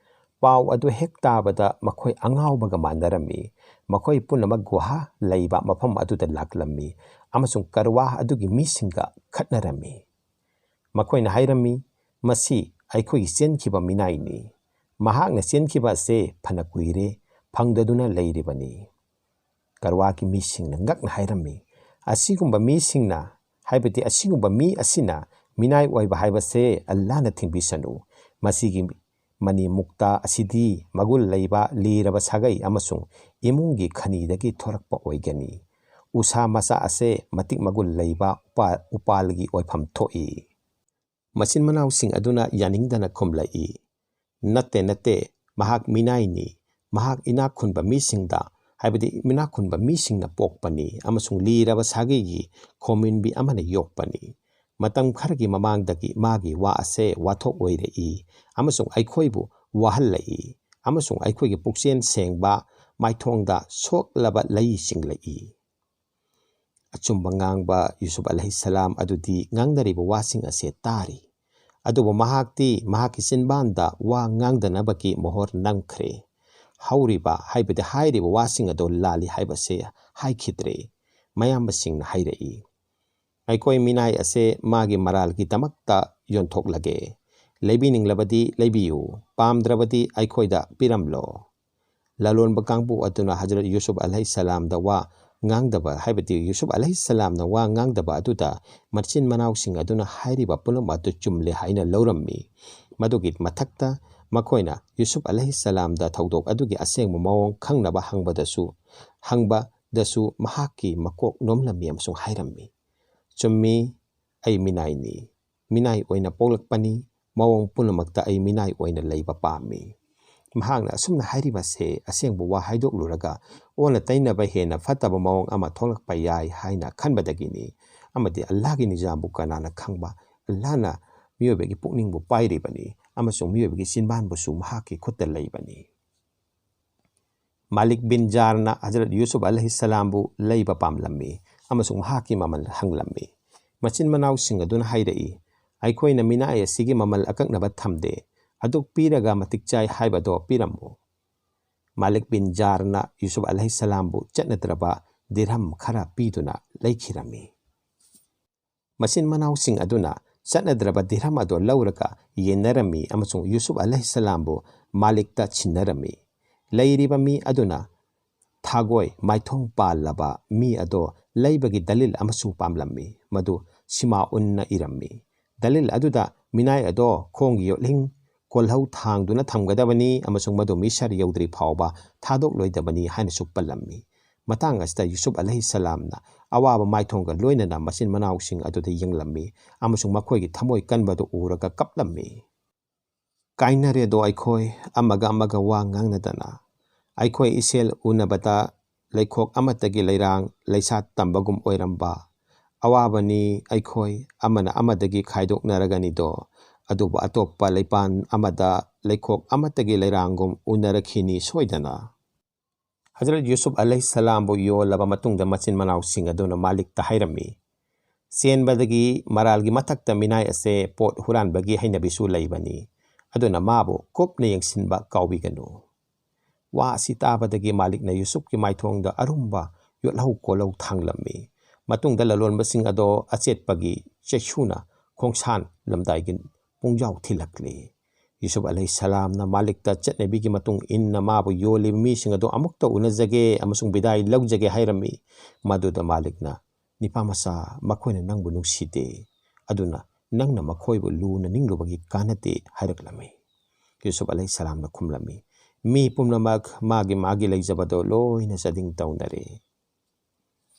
ꯄꯥꯎ ꯑꯗꯨ ꯍꯦꯛ ꯇꯥꯕꯗ ꯃꯈꯣꯏ ꯑꯉꯥꯎꯕꯒ ꯃꯥꯟꯅꯔꯝꯃꯤ꯫ ꯃꯈꯣꯏ ꯄꯨꯝꯅꯃꯛ ꯒꯨꯍꯥ ꯂꯩꯕ ꯃꯐꯝ ꯑꯗꯨꯗ ꯂꯥꯛꯂꯝꯃꯤ ꯑꯃꯁꯨꯡ ꯀꯔꯋꯥ ꯑꯗꯨꯒꯤ ꯃꯤꯁꯤꯡꯒ ꯈꯠꯅꯔꯝꯃꯤ꯫ ꯃꯈꯣꯏꯅ ꯍꯥꯏꯔꯝꯃꯤ, "ꯃꯁꯤ ꯑꯩꯈꯣꯏꯒꯤ ꯆꯦꯟꯈꯤꯕ ꯃꯤꯅꯥꯏꯅꯤ꯫ ꯃꯍꯥꯛꯅ ꯆꯦꯟꯈꯤꯕ ꯑꯁꯦ ꯐꯅ ꯀꯨꯏꯔꯦ, ꯐꯪꯗꯗꯨꯅ ꯂꯩꯔꯤꯕꯅꯤ"꯫ ꯀꯔꯋꯥꯒꯤ ꯃꯤꯁꯤꯡꯅ ꯉꯛꯅ ꯍꯥꯏꯔꯝꯃꯤ, "ꯑꯁꯤꯒꯨꯝꯕ ꯃꯤꯁꯤꯡꯅ, ꯍꯥꯏꯕꯗꯤ ꯑꯁꯤꯒꯨꯝꯕ ꯃꯤ ꯑꯁꯤꯅ ꯃꯤꯅꯥꯏ ꯑꯣꯏꯕ ꯍꯥꯏꯕꯁꯦ ꯑꯜꯂꯥꯍꯅ ꯊꯤꯡꯕꯤꯁꯅꯨ꯫ ꯃꯁꯤꯒꯤ ꯃꯅꯤ ꯃꯨꯛꯇꯥ ꯑꯁꯤꯗꯤ ꯃꯒꯨꯟ ꯂꯩꯕ ꯂꯤꯔꯕ ꯁꯥꯒꯩ ꯑꯃꯁꯨꯡ ꯏꯃꯨꯡꯒꯤ ꯈꯅꯤꯗꯒꯤ ꯊꯣꯔꯛꯄ ꯑꯣꯏꯒꯅꯤ꯫ ꯎꯁꯥ ꯃꯆꯥ ꯑꯁꯦ ꯃꯇꯤꯛ ꯃꯒꯨꯟ ꯂꯩꯕ ꯎꯄꯥ-, ꯎꯄꯥꯜꯒꯤ ꯑꯣꯏꯐꯝ ꯊꯣꯛꯏ"꯫ ꯃꯆꯤꯟ ꯃꯅꯥꯎꯁꯤꯡ ꯑꯗꯨꯅ ꯌꯥꯅꯤꯡꯗꯅ ꯈꯨꯝꯂꯛꯏ, "ꯅꯠꯇꯦ, ꯅꯠꯇꯦ, ꯃꯍꯥꯛ ꯃꯤꯅꯥꯏꯅꯤ꯫ ꯃꯍꯥꯛ ꯏꯅꯥꯛ ꯈꯨꯟꯕ ꯃꯤꯁꯤꯡꯗ, ꯍꯥꯏꯕꯗꯤ ꯏꯅꯥꯛ ꯈꯨꯟꯕ ꯃꯤꯁꯤꯡꯅ ꯄꯣꯛꯄꯅꯤ ꯑꯃꯁꯨꯡ ꯂꯤꯔꯕ ꯁꯥꯒꯩꯒꯤ ꯈꯣꯃꯤꯟꯕꯤ ꯑꯃꯅ ꯌꯣꯛꯄꯅꯤ꯫ ꯃꯇꯝ ꯈꯔꯒꯤ ꯃꯃꯥꯡꯗꯒꯤ ꯃꯥꯒꯤ ꯋꯥ ꯑꯁꯦ ꯋꯥꯊꯣꯛ ꯑꯣꯏꯔꯛꯏ ꯑꯃꯁꯨꯡ ꯑꯩꯈꯣꯏꯕꯨ ꯋꯥꯍꯜꯂꯛꯏ ꯑꯃꯁꯨꯡ ꯑꯩꯈꯣꯏꯒꯤ ꯄꯨꯛꯆꯦꯜ ꯁꯦꯡꯕ ꯃꯥꯏꯊꯣꯡꯗ ꯁꯣꯛꯂꯕ ꯂꯩ ꯆꯤꯡꯂꯛꯏ"꯫ ꯑꯆꯨꯝꯕ ꯉꯥꯡꯕ ꯌꯨꯁꯨꯐ ꯑꯂꯩꯍꯤꯁꯁꯂꯥꯝ ꯑꯗꯨꯗꯤ ꯉꯥꯡꯅꯔꯤꯕ ꯋꯥꯁꯤꯡ ꯑꯁꯦ ꯇꯥꯔꯤ꯫ ꯑꯗꯨꯕꯨ ꯃꯍꯥꯛꯇꯤ ꯃꯍꯥꯛꯀꯤ ꯆꯤꯟꯕꯥꯟꯗ ꯋꯥ ꯉꯥꯡꯗꯅꯕꯒꯤ ꯃꯣꯍꯣꯔ ꯅꯝꯈ꯭ꯔꯦ꯫ ꯍꯧꯔꯤꯕ, ꯍꯥꯏꯕꯗꯤ ꯍꯥꯏꯔꯤꯕ ꯋꯥꯁꯤꯡ ꯑꯗꯨ ꯂꯥꯜꯂꯤ ꯍꯥꯏꯕꯁꯦ ꯍꯥꯏꯈꯤꯗ꯭ꯔꯦ꯫ ꯃꯌꯥꯝꯕꯁꯤꯡꯅ ꯍꯥꯏꯔꯛꯏ, "ꯑꯩꯈꯣꯏ ꯃꯤꯅꯥꯏ ꯑꯁꯦ ꯃꯥꯒꯤ ꯃꯔꯥꯜꯒꯤꯗꯃꯛꯇ ꯌꯣꯟꯊꯣꯛꯂꯒꯦ꯫ ꯂꯩꯕꯤꯅꯤꯡꯂꯕꯗꯤ ꯂꯩꯕꯤꯌꯨ, ꯄꯥꯝꯗ꯭ꯔꯕꯗꯤ ꯑꯩꯈꯣꯏꯗ ꯄꯤꯔꯝꯂꯣ"꯫ ꯂꯂꯣꯟꯕ ꯀꯥꯡꯕꯨ ꯑꯗꯨꯅ ꯍꯖꯔꯠ ꯌꯨꯁꯨꯐ ꯑꯂꯩꯍꯤꯁꯁꯂꯥꯝꯗ ꯋꯥ ꯉꯥꯡꯗꯕ, ꯍꯥꯏꯕꯗꯤ ꯌꯨꯁꯨꯐ ꯑꯂꯩꯍꯤꯁꯁꯂꯥꯝꯅ ꯋꯥ ꯉꯥꯡꯗꯕ ꯑꯗꯨꯗ ꯃꯆꯤꯟ ꯃꯅꯥꯎꯁꯤꯡ ꯑꯗꯨꯅ ꯍꯥꯏꯔꯤꯕ ꯄꯨꯝꯅꯃꯛ ꯑꯗꯨ ꯆꯨꯝꯂꯦ ꯍꯥꯏꯅ ꯂꯧꯔꯝꯃꯤ꯫ ꯃꯗꯨꯒꯤ ꯃꯊꯛꯇ ꯃꯈꯣꯏꯅ ꯌꯨꯁꯨꯐ ꯑꯂꯩꯍꯤꯁꯁꯂꯥꯝꯗ ꯊꯧꯗꯣꯛ ꯑꯗꯨꯒꯤ ꯑꯁꯦꯡꯕ ꯃꯑꯣꯡ ꯈꯪꯅꯕ ꯍꯪꯕꯗꯁꯨ, ꯍꯪꯕ ꯗꯁꯨ ꯃꯍꯥꯛꯀꯤ ꯃꯀꯣꯛ ꯅꯣꯝꯂꯝꯃꯤ ꯑꯃꯁꯨꯡ ꯍꯥꯏꯔꯝꯃꯤ, "ꯆꯨꯝꯃꯤ, ꯑꯩ ꯃꯤꯅꯥꯏꯅꯤ꯫ ꯃꯤꯅꯥꯏ ꯑꯣꯏꯅ ꯄꯣꯛꯂꯛꯄꯅꯤ꯫ ꯃꯑꯣꯡ ꯄꯨꯝꯅꯃꯛꯇ ꯑꯩ ꯃꯤꯅꯥꯏ ꯑꯣꯏꯅ ꯂꯩꯕ ꯄꯥꯝꯃꯤ꯫" ꯃꯍꯥꯛꯅ ꯑꯁꯨꯝꯅ ꯍꯥꯏꯔꯤꯕꯁꯦ ꯑꯁꯦꯡꯕ ꯋꯥ ꯍꯥꯏꯗꯣꯛꯂꯨꯔꯒ ꯑꯣꯟꯅ ꯇꯩꯅꯕ ꯍꯦꯟꯅ ꯐꯠꯇꯕ ꯃꯑꯣꯡ ꯑꯃ ꯊꯣꯛꯂꯛꯄ ꯌꯥꯏ ꯍꯥꯏꯅ ꯈꯟꯕꯗꯒꯤꯅꯤ꯫ ꯑꯃꯗꯤ ꯑꯜꯂꯥꯍꯒꯤ ꯅꯤꯖꯥꯝꯕꯨ ꯀꯅꯥꯅ ꯈꯪꯕ? ꯑꯜꯂꯥꯍꯅ ꯃꯤꯑꯣꯏꯕꯒꯤ ꯄꯨꯛꯅꯤꯡꯕꯨ ꯄꯥꯏꯔꯤꯕꯅꯤ ꯑꯃꯁꯨꯡ ꯃꯤꯑꯣꯏꯕꯒꯤ ꯆꯤꯟꯕꯥꯟꯕꯨꯁꯨ ꯃꯍꯥꯛꯀꯤ ꯈꯨꯠꯇ ꯂꯩꯕꯅꯤ꯫ ꯃꯥꯂꯤꯛ ꯕꯤꯟ ꯖꯥꯔꯅ ꯍꯖꯔꯠ ꯌꯨꯁꯨꯞ ꯑꯂꯩꯍꯤꯁꯁꯂꯥꯝꯕꯨ ꯂꯩꯕ ꯄꯥꯝꯂꯝꯃꯤ ꯑꯃꯁꯨꯡ ꯃꯍꯥꯛꯀꯤ ꯃꯃꯜ ꯍꯪꯂꯝꯃꯤ꯫ ꯃꯆꯤꯟ ꯃꯅꯥꯎꯁꯤꯡ ꯑꯗꯨꯅ ꯍꯥꯏꯔꯛꯏ, "ꯑꯩꯈꯣꯏꯅ ꯃꯤꯅꯥꯏ ꯑꯁꯤꯒꯤ ꯃꯃꯜ ꯑꯀꯛꯅꯕ ꯊꯝꯗꯦ꯫ ꯑꯗꯨꯛ ꯄꯤꯔꯒ ꯃꯇꯤꯛ ꯆꯥꯏ ꯍꯥꯏꯕꯗꯣ ꯄꯤꯔꯝꯃꯨ꯫" ꯃꯥꯂꯤꯛ ꯕꯤꯟ ꯖꯥꯔꯅ ꯌꯨꯁꯨꯞ ꯑꯂꯩꯍꯤꯁꯁꯂꯥꯝꯕꯨ ꯆꯠꯅꯗ꯭ꯔꯕ ꯗꯤꯔꯍꯝ ꯈꯔ ꯄꯤꯗꯨꯅ ꯂꯩꯈꯤꯔꯝꯃꯤ꯫ ꯃꯆꯤꯟ ꯃꯅꯥꯎꯁꯤꯡ ꯑꯗꯨꯅ ꯆꯠꯅꯗ꯭ꯔꯕ ꯗꯤꯔꯍꯝ ꯑꯗꯨ ꯂꯧꯔꯒ ꯌꯦꯟꯅꯔꯝꯃꯤ ꯑꯃꯁꯨꯡ ꯌꯨꯁꯨꯞ ꯑꯂꯩꯍꯤꯁꯁꯂꯥꯝꯕꯨ ꯃꯥꯂꯤꯛꯇ ꯁꯤꯟꯅꯔꯝꯃꯤ꯫ ꯂꯩꯔꯤꯕ ꯃꯤ ꯑꯗꯨꯅ ꯊꯥꯒꯣꯏ ꯃꯥꯏꯊꯣꯡ ꯄꯥꯜꯂꯕ ꯃꯤ ꯑꯗꯣ ꯂꯩꯕꯒꯤ ꯗꯂꯤꯜ ꯑꯃꯁꯨ ꯄꯥꯝꯂꯝꯃꯤ, ꯃꯗꯨ ꯁꯤꯃꯥꯎꯟꯅ ꯏꯔꯝꯃꯤ꯫ ꯗꯂꯤꯜ ꯑꯗꯨꯗ ꯃꯤꯅꯥꯏ ꯑꯗꯣ ꯈꯣꯡꯒꯤ ꯌꯣꯠꯂꯤꯡ ꯀꯣꯜꯍꯧ ꯊꯥꯡꯗꯨꯅ ꯊꯝꯒꯗꯕꯅꯤ ꯑꯃꯁꯨꯡ ꯃꯗꯨ ꯃꯤꯁꯔ ꯌꯧꯗ꯭ꯔꯤ ꯐꯥꯎꯕ ꯊꯥꯗꯣꯛꯂꯣꯏꯗꯕꯅꯤ ꯍꯥꯏꯅꯁꯨ ꯄꯜꯂꯝꯃꯤ꯫ ꯃꯇꯥꯡ ꯑꯁꯤꯗ ꯌꯨꯁꯨꯞ ꯑꯂꯩꯍꯤꯁꯁꯂꯥꯝꯅ ꯑꯋꯥꯕ ꯃꯥꯏꯊꯣꯡꯒ ꯂꯣꯏꯅꯅ ꯃꯆꯤꯟ ꯃꯅꯥꯎꯁꯤꯡ ꯑꯗꯨꯗ ꯌꯦꯡꯂꯝꯃꯤ ꯑꯃꯁꯨꯡ ꯃꯈꯣꯏꯒꯤ ꯊꯃꯣꯏ ꯀꯟꯕꯗꯨ ꯎꯔꯒ ꯀꯞꯂꯝꯃꯤ꯫ "ꯀꯥꯏꯅꯔꯦꯗꯣ ꯑꯩꯈꯣꯏ, ꯑꯃꯒ ꯑꯃꯒ ꯋꯥ ꯉꯥꯡꯅꯗꯅ꯫ ꯑꯩꯈꯣꯏ ꯏꯁꯦꯜ ꯎꯅꯕꯗ ꯂꯩꯈꯣꯛ ꯑꯃꯠꯇꯒꯤ ꯂꯩꯔꯥꯡ ꯂꯩꯁꯥ ꯇꯝꯕꯒꯨꯝ ꯑꯣꯏꯔꯝꯕ꯫ ꯑꯋꯥꯕꯅꯤ ꯑꯩꯈꯣꯏ, ꯑꯃꯅ ꯑꯃꯗꯒꯤ ꯈꯥꯏꯗꯣꯛꯅꯔꯒꯅꯤꯗꯣ꯫ ꯑꯗꯨꯕꯨ ꯑꯇꯣꯞꯄ ꯂꯩꯄꯥꯟ ꯑꯃꯗ ꯂꯩꯈꯣꯛ ꯑꯃꯠꯇꯒꯤ ꯂꯩꯔꯥꯡꯒꯨꯝ ꯎꯅꯔꯛꯈꯤꯅꯤ ꯁꯣꯏꯗꯅ꯫" ꯍꯖꯔꯠ ꯌꯨꯁꯨꯞ ꯑꯂꯩꯍꯤꯁꯁꯂꯥꯝꯕꯨ ꯌꯣꯜꯂꯕ ꯃꯇꯨꯡꯗ ꯃꯆꯤꯟ ꯃꯅꯥꯎꯁꯤꯡ ꯑꯗꯨꯅ ꯃꯥꯂꯤꯛꯇ ꯍꯥꯏꯔꯝꯃꯤ, "ꯆꯦꯟꯕꯗꯒꯤ ꯃꯔꯥꯜꯒꯤ ꯃꯊꯛꯇ ꯃꯤꯅꯥꯏ ꯑꯁꯦ ꯄꯣꯠ ꯍꯨꯔꯥꯟꯕꯒꯤ ꯍꯩꯅꯕꯤꯁꯨ ꯂꯩꯕꯅꯤ, ꯑꯗꯨꯅ ꯃꯥꯕꯨ ꯀꯨꯞꯅ ꯌꯦꯡꯁꯤꯟꯕ ꯀꯥꯎꯕꯤꯒꯅꯨ꯫" ꯋꯥ ꯑꯁꯤ ꯇꯥꯕꯗꯒꯤ ꯃꯥꯂꯤꯛꯅ ꯌꯨꯁꯨꯞꯀꯤ ꯃꯥꯏꯊꯣꯡꯗ ꯑꯔꯨꯝꯕ ꯌꯣꯠꯍꯧ ꯀꯣꯜꯍꯧ ꯊꯥꯡꯂꯝꯃꯤ꯫ ꯃꯇꯨꯡꯗ ꯂꯂꯣꯟꯕꯁꯤꯡ ꯑꯗꯣ ꯑꯆꯦꯠꯄꯒꯤ ꯆꯩꯁꯨꯅ ꯈꯣꯡꯁꯥꯟ ꯂꯝꯗꯥꯏꯒꯤ ꯄꯨꯡꯖꯥꯎ ꯊꯤꯜꯂꯛꯂꯤ꯫ ꯌꯨꯁꯨꯞ ꯑꯂꯩꯍꯤꯁꯁꯂꯥꯝꯅ ꯃꯥꯂꯤꯛꯇ ꯆꯠꯅꯕꯤꯒꯤ ꯃꯇꯨꯡ ꯏꯟꯅ ꯃꯥꯕꯨ ꯌꯣꯜꯂꯤꯕ ꯃꯤꯁꯤꯡ ꯑꯗꯨ ꯑꯃꯨꯛꯇ ꯎꯅꯖꯒꯦ ꯑꯃꯁꯨꯡ ꯕꯤꯗꯥꯏ ꯂꯧꯖꯒꯦ ꯍꯥꯏꯔꯝꯃꯤ꯫ ꯃꯗꯨꯗ ꯃꯥꯂꯤꯛꯅ, "ꯅꯤꯄꯥ ꯃꯆꯥ, ꯃꯈꯣꯏꯅ ꯅꯪꯕꯨ ꯅꯨꯡꯁꯤꯗꯦ, ꯑꯗꯨꯅ ꯅꯪꯅ ꯃꯈꯣꯏꯕꯨ ꯂꯨꯅ ꯅꯤꯡꯂꯨꯕꯒꯤ ꯀꯥꯟꯅꯗꯦ" ꯍꯥꯏꯔꯛꯂꯝꯃꯤ꯫ ꯌꯨꯁꯨꯞ ꯑꯂꯩꯍꯤꯁꯁꯂꯥꯝꯅ ꯈꯨꯝꯂꯝꯃꯤ, "ꯃꯤ ꯄꯨꯝꯅꯃꯛ ꯃꯥꯒꯤ ꯃꯥꯒꯤ ꯂꯩꯖꯕꯗꯣ ꯂꯣꯏꯅ ꯆꯥꯗꯤꯡ ꯇꯧꯅꯔꯦ꯫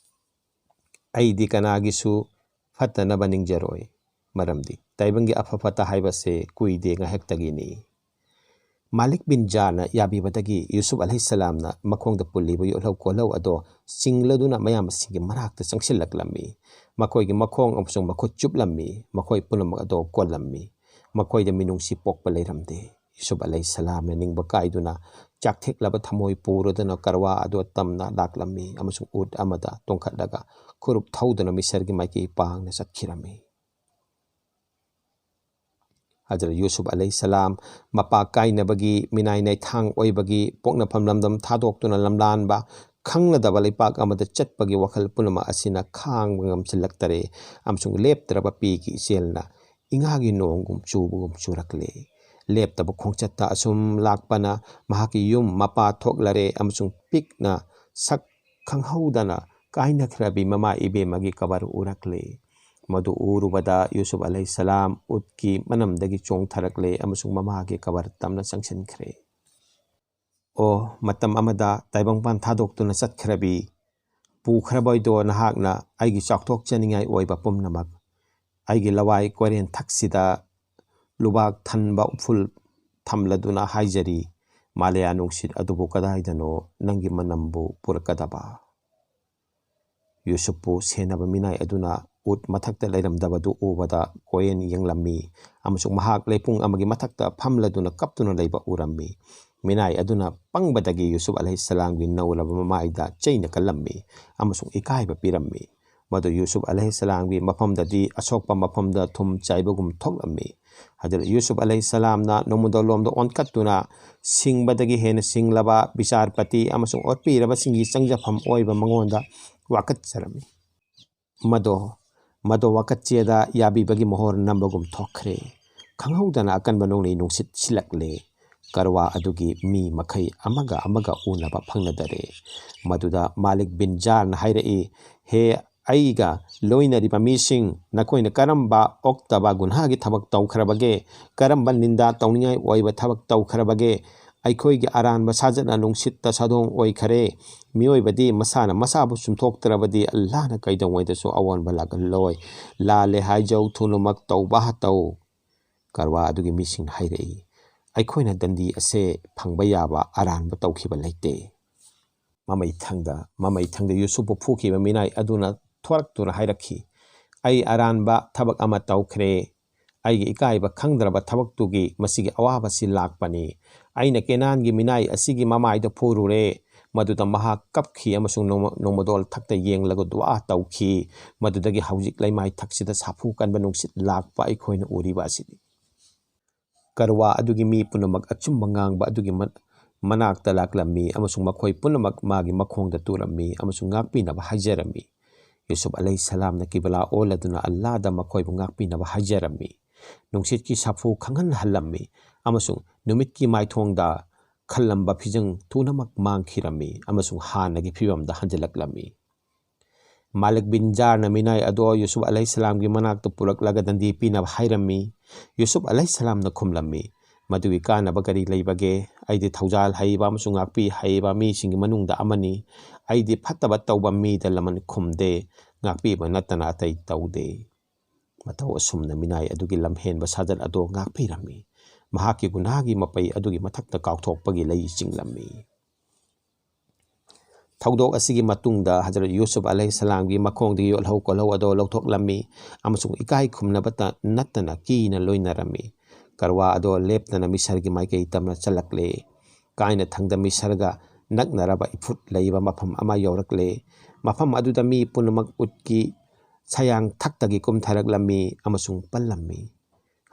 ꯑꯩꯗꯤ ꯀꯅꯥꯒꯤꯁꯨ ꯐꯠꯇꯅꯕ ꯅꯤꯡꯖꯔꯣꯏ, ꯃꯔꯝꯗꯤ ꯇꯥꯏꯕꯪꯒꯤ ꯑꯐ ꯐꯠꯇ ꯍꯥꯏꯕꯁꯦ ꯀꯨꯏꯗꯦ, ꯉꯥꯏꯍꯥꯛꯇꯒꯤꯅꯤ꯫ ꯃꯥꯂꯤꯛ ꯕꯤꯟ ꯖꯥꯔꯅ ꯌꯥꯕꯤꯕꯗꯒꯤ ꯌꯨꯁꯨꯞ ꯑꯂꯩꯍꯤꯁꯁꯂꯥꯝꯅ ꯃꯈꯣꯡꯗ ꯄꯨꯜꯂꯤꯕ ꯌꯣꯠꯍꯧ ꯀꯣꯜꯍꯧ ꯑꯗꯣ ꯆꯤꯡꯂꯗꯨꯅ ꯃꯌꯥꯝꯁꯤꯡꯒꯤ ꯃꯅꯥꯛꯇ ꯆꯪꯁꯤꯜꯂꯛꯂꯝꯃꯤ꯫ ꯃꯈꯣꯏꯒꯤ ꯃꯈꯣꯡ ꯑꯃꯁꯨꯡ ꯃꯈꯨꯠ ꯆꯨꯞꯂꯝꯃꯤ꯫ ꯃꯈꯣꯏ ꯄꯨꯝꯅꯃꯛ ꯑꯗꯣ ꯀꯣꯜꯂꯝꯃꯤ꯫ ꯃꯈꯣꯏꯗ ꯃꯤꯅꯨꯡꯁꯤ ꯄꯣꯛꯄ ꯂꯩꯔꯝꯗꯦ꯫ ꯌꯨꯁꯨꯞ ꯑꯂꯩꯍꯤꯁꯁꯂꯥꯝꯅ ꯅꯤꯡꯕ ꯀꯥꯏꯗꯨꯅ ꯆꯥꯛꯊꯦꯛꯂꯕ ꯊꯃꯣꯏ ꯄꯨꯔꯗꯨꯅ ꯀꯔꯋꯥ ꯑꯗꯨ ꯇꯝꯅ ꯂꯥꯛꯂꯝꯃꯤ ꯑꯃꯁꯨꯡ ꯎꯠ ꯑꯃꯗ ꯇꯣꯡꯈꯠꯂꯒ ꯈꯨꯔꯨꯞ ꯊꯧꯗꯨꯅ ꯃꯤꯁꯔꯒꯤ ꯃꯥꯏꯀꯩ ꯄꯥꯡꯅ ꯆꯠꯈꯤꯔꯝꯃꯤ꯫ ꯍꯖꯔꯠ ꯌꯨꯁꯨꯞ ꯑꯂꯩꯍꯤꯁꯁꯂꯥꯝ ꯃꯄꯥ ꯀꯥꯏꯅꯕꯒꯤ, ꯃꯤꯅꯥꯏ ꯅꯩꯊꯥꯡ ꯑꯣꯏꯕꯒꯤ, ꯄꯣꯛꯅꯐꯝ ꯂꯝꯗꯝ ꯊꯥꯗꯣꯛꯇꯨꯅ ꯂꯝꯂꯥꯟꯕ, ꯈꯪꯅꯗꯕ ꯂꯩꯄꯥꯛ ꯑꯃꯗ ꯆꯠꯄꯒꯤ ꯋꯥꯈꯜ ꯄꯨꯝꯅꯃꯛ ꯑꯁꯤꯅ ꯈꯥꯡꯕ ꯉꯝꯁꯤꯜꯂꯛꯇꯔꯦ ꯑꯃꯁꯨꯡ ꯂꯦꯞꯇ꯭ꯔꯕ ꯄꯤꯒꯤ ꯏꯆꯦꯜꯅ ꯏꯉꯥꯒꯤ ꯅꯣꯡꯒꯨꯝ ꯆꯨꯕꯒꯨꯝ ꯆꯨꯔꯛꯂꯦ꯫ ꯂꯦꯞꯇꯕ ꯈꯣꯡꯆꯠꯇ ꯑꯁꯨꯝ ꯂꯥꯛꯄꯅ ꯃꯍꯥꯛꯀꯤ ꯌꯨꯝ ꯃꯄꯥ ꯊꯣꯛꯂꯔꯦ ꯑꯃꯁꯨꯡ ꯄꯤꯛꯅ ꯁꯛ ꯈꯪꯍꯧꯗꯅ ꯀꯥꯏꯅꯈ꯭ꯔꯕꯤ ꯃꯃꯥ ꯏꯕꯦꯝꯃꯒꯤ ꯀꯕꯔ ꯎꯔꯛꯂꯦ꯫ ꯃꯗꯨ ꯎꯔꯨꯕꯗ ꯌꯨꯁꯨꯞ ꯑꯂꯩꯍꯤꯁꯁꯂꯥꯝ ꯎꯠꯀꯤ ꯃꯅꯝꯗꯒꯤ ꯆꯣꯡꯊꯔꯛꯂꯦ ꯑꯃꯁꯨꯡ ꯃꯃꯥꯒꯤ ꯀꯕꯔ ꯇꯝꯅ ꯆꯪꯁꯤꯟꯈ꯭ꯔꯦ꯫ ꯑꯣ, ꯃꯇꯝ ꯑꯃꯗ ꯇꯥꯏꯕꯪꯄꯥꯟ ꯊꯥꯗꯣꯛꯇꯨꯅ ꯆꯠꯈ꯭ꯔꯕꯤ, ꯄꯨꯈ꯭ꯔꯕꯣꯏꯗꯣ ꯅꯍꯥꯛꯅ ꯑꯩꯒꯤ ꯆꯥꯎꯊꯣꯛꯆꯅꯤꯡꯉꯥꯏ ꯑꯣꯏꯕ ꯄꯨꯝꯅꯃꯛ, ꯑꯩꯒꯤ ꯂꯋꯥꯏ ꯀꯣꯏꯔꯦꯟ ꯊꯛꯁꯤꯗ ꯂꯨꯕꯥꯛ ꯊꯟꯕ ꯎꯐꯨꯜ ꯊꯝꯂꯗꯨꯅ ꯍꯥꯏꯖꯔꯤ, ꯃꯥꯂꯦꯌꯥ ꯅꯨꯡꯁꯤꯠ ꯑꯗꯨꯕꯨ ꯀꯗꯥꯏꯗꯅꯣ ꯅꯪꯒꯤ ꯃꯅꯝꯕꯨ ꯄꯨꯔꯛꯀꯗꯕ? ꯌꯨꯁꯨꯞꯄꯨ ꯁꯦꯟꯅꯕ ꯃꯤꯅꯥꯏ ꯑꯗꯨꯅ ꯎꯠ ꯃꯊꯛꯇ ꯂꯩꯔꯝꯗꯕꯗꯨ ꯎꯕꯗ ꯀꯣꯌꯦꯟ ꯌꯦꯡꯂꯝꯃꯤ ꯑꯃꯁꯨꯡ ꯃꯍꯥꯛ ꯂꯩꯄꯨꯡ ꯑꯃꯒꯤ ꯃꯊꯛꯇ ꯐꯝꯂꯗꯨꯅ ꯀꯞꯇꯨꯅ ꯂꯩꯕ ꯎꯔꯝꯃꯤ꯫ ꯃꯤꯅꯥꯏ ꯑꯗꯨꯅ ꯄꯪꯕꯗꯒꯤ ꯌꯨꯁꯨꯞ ꯑꯂꯩꯍꯤꯁꯁꯂꯥꯝꯒꯤ ꯅꯧꯔꯕ ꯃꯃꯥꯏꯗ ꯆꯩꯅ ꯀꯜꯂꯝꯃꯤ ꯑꯃꯁꯨꯡ ꯏꯀꯥꯏꯕ ꯄꯤꯔꯝꯃꯤ꯫ ꯃꯗꯨ ꯌꯨꯁꯨꯞ ꯑꯂꯩꯍꯤꯁꯁꯂꯥꯝꯒꯤ ꯃꯐꯝꯗꯗꯤ ꯑꯁꯣꯛꯄ ꯃꯐꯝꯗ ꯊꯨꯝ ꯆꯥꯏꯕꯒꯨꯝ ꯊꯣꯛꯂꯝꯃꯤ꯫ ꯍꯖꯔꯠ ꯌꯨꯁꯨꯞ ꯑꯂꯩꯍꯤꯁꯁꯂꯥꯝꯅ ꯅꯣꯡꯃꯗꯣꯜꯂꯣꯝꯗ ꯑꯣꯟꯈꯠꯇꯨꯅ ꯁꯤꯡꯕꯗꯒꯤ ꯍꯦꯟꯅ ꯁꯤꯡꯂꯕ ꯕꯤꯆꯥꯔꯄꯇꯤ ꯑꯃꯁꯨꯡ ꯑꯣꯠꯄꯤꯔꯕꯁꯤꯡꯒꯤ ꯆꯪꯖꯐꯝ ꯑꯣꯏꯕ ꯃꯉꯣꯟꯗ ꯋꯥꯀꯠꯆꯔꯝꯃꯤ꯫ ꯃꯗꯣ, ꯃꯗꯣ ꯋꯥꯀꯠꯆꯦꯗ ꯌꯥꯕꯤꯕꯒꯤ ꯃꯣꯍꯣꯔ ꯅꯝꯕꯒꯨꯝ ꯊꯣꯛꯈ꯭ꯔꯦ꯫ ꯈꯪꯍꯧꯗꯅ ꯑꯀꯟꯕ ꯅꯣꯡꯂꯩ ꯅꯨꯡꯁꯤꯠ ꯁꯤꯜꯂꯛꯂꯦ꯫ ꯀꯔꯋꯥ ꯑꯗꯨꯒꯤ ꯃꯤ ꯃꯈꯩ ꯑꯃꯒ ꯑꯃꯒ ꯎꯅꯕ ꯐꯪꯅꯗꯔꯦ꯫ ꯃꯗꯨꯗ ꯃꯥꯂꯤꯛ ꯕꯤꯟ ꯖꯥꯔꯅ ꯍꯥꯏꯔꯛꯏ, "ꯍꯦ ꯑꯩꯒ ꯂꯣꯏꯅꯔꯤꯕ ꯃꯤꯁꯤꯡ, ꯅꯈꯣꯏꯅ ꯀꯔꯝꯕ ꯑꯣꯛꯇꯕ ꯒꯨꯟꯍꯥꯒꯤ ꯊꯕꯛ ꯇꯧꯈ꯭ꯔꯕꯒꯦ? ꯀꯔꯝꯕ ꯅꯤꯟꯗꯥ ꯇꯧꯅꯤꯡꯉꯥꯏ ꯑꯣꯏꯕ ꯊꯕꯛ ꯇꯧꯈ꯭ꯔꯕꯒꯦ? ꯑꯩꯈꯣꯏꯒꯤ ꯑꯔꯥꯟꯕ ꯁꯥꯖꯠꯅ ꯅꯨꯡꯁꯤꯠꯇ ꯁꯥꯗꯣꯡ ꯑꯣꯏꯈꯔꯦ꯫ ꯃꯤꯑꯣꯏꯕꯗꯤ ꯃꯁꯥꯅ ꯃꯁꯥꯕꯨ ꯆꯨꯝꯊꯣꯛꯇ꯭ꯔꯕꯗꯤ ꯑꯜꯂꯥꯍꯅ ꯀꯩꯗꯧꯉꯩꯗꯁꯨ ꯑꯑꯣꯟꯕ ꯂꯥꯛꯍꯜꯂꯣꯏ꯫ ꯂꯥꯜꯂꯦ ꯍꯥꯏꯖꯧ, ꯊꯨꯅꯃꯛ ꯇꯧꯕ ꯇꯧ꯫ ꯀꯔꯋꯥ ꯑꯗꯨꯒꯤ ꯃꯤꯁꯤꯡꯅ ꯍꯥꯏꯔꯛꯏ, ꯑꯩꯈꯣꯏꯅ ꯗꯟꯗꯤ ꯑꯁꯦ ꯐꯪꯕ ꯌꯥꯕ ꯑꯔꯥꯟꯕ ꯇꯧꯈꯤꯕ ꯂꯩꯇꯦ꯫ ꯃꯃꯩꯊꯪꯗ, ꯃꯃꯩꯊꯪꯗ ꯌꯨꯁꯨꯞꯄꯨ ꯐꯨꯈꯤꯕ ꯃꯤꯅꯥꯏ ꯑꯗꯨꯅ ꯊꯣꯔꯛꯇꯨꯅ ꯍꯥꯏꯔꯛꯈꯤ, ꯑꯩ ꯑꯔꯥꯟꯕ ꯊꯕꯛ ꯑꯃ ꯇꯧꯈ꯭ꯔꯦ꯫ ꯑꯩꯒꯤ ꯏꯀꯥꯏꯕ ꯈꯪꯗ꯭ꯔꯕ ꯊꯕꯛꯇꯨꯒꯤ ꯃꯁꯤꯒꯤ ꯑꯋꯥꯕꯁꯤ ꯂꯥꯛꯄꯅꯤ꯫ ꯑꯩꯅ ꯀꯦꯅꯥꯟꯒꯤ ꯃꯤꯅꯥꯏ ꯑꯁꯤꯒꯤ ꯃꯃꯥꯏꯗ ꯐꯨꯔꯨꯔꯦ꯫ ꯃꯗꯨꯗ ꯃꯍꯥꯛ ꯀꯞꯈꯤ ꯑꯃꯁꯨꯡ ꯅꯣꯡꯃ-, ꯅꯣꯡꯃꯗꯣꯜ ꯊꯛꯇ ꯌꯦꯡꯂꯒ ꯗꯨꯋꯥ ꯇꯧꯈꯤ꯫ ꯃꯗꯨꯗꯒꯤ ꯍꯧꯖꯤꯛ ꯂꯩꯃꯥꯏ ꯊꯛꯁꯤꯗ ꯁꯥꯐꯨ ꯀꯟꯕ ꯅꯨꯡꯁꯤꯠ ꯂꯥꯛꯄ ꯑꯩꯈꯣꯏꯅ ꯎꯔꯤꯕ ꯑꯁꯤꯅꯤ꯫ ꯀꯔꯋꯥ ꯑꯗꯨꯒꯤ ꯃꯤ ꯄꯨꯝꯅꯃꯛ ꯑꯆꯨꯝꯕ ꯉꯥꯡꯕ ꯑꯗꯨꯒꯤ ꯃ-, ꯃꯅꯥꯛꯇ ꯂꯥꯛꯂꯝꯃꯤ ꯑꯃꯁꯨꯡ ꯃꯈꯣꯏ ꯄꯨꯝꯅꯃꯛ ꯃꯥꯒꯤ ꯃꯈꯣꯡꯗ ꯇꯨꯔꯝꯃꯤ ꯑꯃꯁꯨꯡ ꯉꯥꯛꯄꯤꯅꯕ ꯍꯥꯏꯖꯔꯝꯃꯤ꯫ ꯌꯨꯁꯨꯞ ꯑꯂꯩꯍꯤꯁꯁꯂꯥꯝꯅ ꯀꯤꯕꯂꯥ ꯑꯣꯜꯂꯗꯨꯅ ꯑꯜꯂꯥꯗ ꯃꯈꯣꯏꯕꯨ ꯉꯥꯛꯄꯤꯅꯕ ꯍꯥꯏꯖꯔꯝꯃꯤ꯫ ꯅꯨꯡꯁꯤꯠꯀꯤ ꯁꯥꯐꯨ ꯈꯪꯍꯟꯍꯜꯂꯝꯃꯤ ꯑꯃꯁꯨꯡ ꯅꯨꯃꯤꯠꯀꯤ ꯃꯥꯏꯊꯣꯡꯗ ꯈꯜꯂꯝꯕ ꯐꯤꯖꯪ ꯊꯨꯅꯃꯛ ꯃꯥꯡꯈꯤꯔꯝꯃꯤ ꯑꯃꯁꯨꯡ ꯍꯥꯟꯅꯒꯤ ꯐꯤꯕꯝꯗ ꯍꯟꯖꯤꯜꯂꯛꯂꯝꯃꯤ꯫ ꯃꯥꯂꯤꯛ ꯕꯤꯟ ꯖꯥꯔꯅ ꯃꯤꯅꯥꯏ ꯑꯗꯣ ꯌꯨꯁꯨꯞ ꯑꯂꯩꯍꯤꯁꯁꯂꯥꯝꯒꯤ ꯃꯅꯥꯛꯇ ꯄꯨꯔꯛꯂꯒ ꯗꯟꯗꯤ ꯄꯤꯅꯕ ꯍꯥꯏꯔꯝꯃꯤ꯫ ꯌꯨꯁꯨꯞ ꯑꯂꯩꯍꯤꯁꯁꯂꯥꯝꯅ ꯈꯨꯝꯂꯝꯃꯤ, ꯃꯗꯨꯒꯤ ꯀꯥꯟꯅꯕ ꯀꯔꯤ ꯂꯩꯕꯒꯦ? ꯑꯩꯗꯤ ꯊꯧꯖꯥꯜ ꯍꯩꯕ ꯑꯃꯁꯨꯡ ꯉꯥꯛꯄꯤ ꯍꯩꯕ ꯃꯤꯁꯤꯡꯒꯤ ꯃꯅꯨꯡꯗ ꯑꯃꯅꯤ꯫ ꯑꯩꯗꯤ ꯐꯠꯇꯕ ꯇꯧꯕ ꯃꯤꯗ ꯂꯃꯟ ꯈꯨꯝꯗꯦ, ꯉꯥꯛꯄꯤꯕ ꯅꯠꯇꯅ ꯑꯇꯩ ꯇꯧꯗꯦ꯫ ꯃꯇꯧ ꯑꯁꯨꯝꯅ ꯃꯤꯅꯥꯏ ꯑꯗꯨꯒꯤ ꯂꯝꯍꯦꯟꯕ ꯁꯥꯖꯠ ꯑꯗꯣ ꯉꯥꯛꯄꯤꯔꯝꯃꯤ꯫ ꯃꯍꯥꯛꯀꯤ ꯒꯨꯅꯥꯒꯤ ꯃꯄꯩ ꯑꯗꯨꯒꯤ ꯃꯊꯛꯇ ꯀꯥꯎꯊꯣꯛꯄꯒꯤ ꯂꯩ ꯆꯤꯡꯂꯝꯃꯤ꯫ ꯊꯧꯗꯣꯛ ꯑꯁꯤꯒꯤ ꯃꯇꯨꯡꯗ ꯍꯖꯔꯠ ꯌꯨꯁꯨꯞ ꯑꯂꯩꯍꯤꯁꯁꯂꯥꯝꯒꯤ ꯃꯈꯣꯡꯗꯒꯤ ꯌꯣꯠꯍꯧ ꯀꯣꯜꯍꯧ ꯑꯗꯣ ꯂꯧꯊꯣꯛꯂꯝꯃꯤ ꯑꯃꯁꯨꯡ ꯏꯀꯥꯏ ꯈꯨꯝꯅꯕꯇ ꯅꯠꯇꯅ ꯀꯤꯅ ꯂꯣꯏꯅꯔꯝꯃꯤ꯫ ꯀꯔꯋꯥ ꯑꯗꯣ ꯂꯦꯞꯇꯅ ꯃꯤꯁꯔꯒꯤ ꯃꯥꯏꯀꯩ ꯇꯝꯅ ꯆꯠꯂꯛꯂꯦ꯫ ꯀꯥꯏꯅ ꯊꯪꯗ ꯃꯤꯁꯔꯒ ꯅꯛꯅꯔꯕ ꯏꯐꯨꯠ ꯂꯩꯕ ꯃꯐꯝ ꯑꯃ ꯌꯧꯔꯛꯂꯦ꯫ ꯃꯐꯝ ꯑꯗꯨꯗ ꯃꯤ ꯄꯨꯝꯅꯃꯛ ꯎꯠꯀꯤ ꯁꯌꯥꯡ ꯊꯛꯇꯒꯤ ꯀꯨꯝꯊꯔꯛꯂꯝꯃꯤ ꯑꯃꯁꯨꯡ ꯄꯜꯂꯝꯃꯤ꯫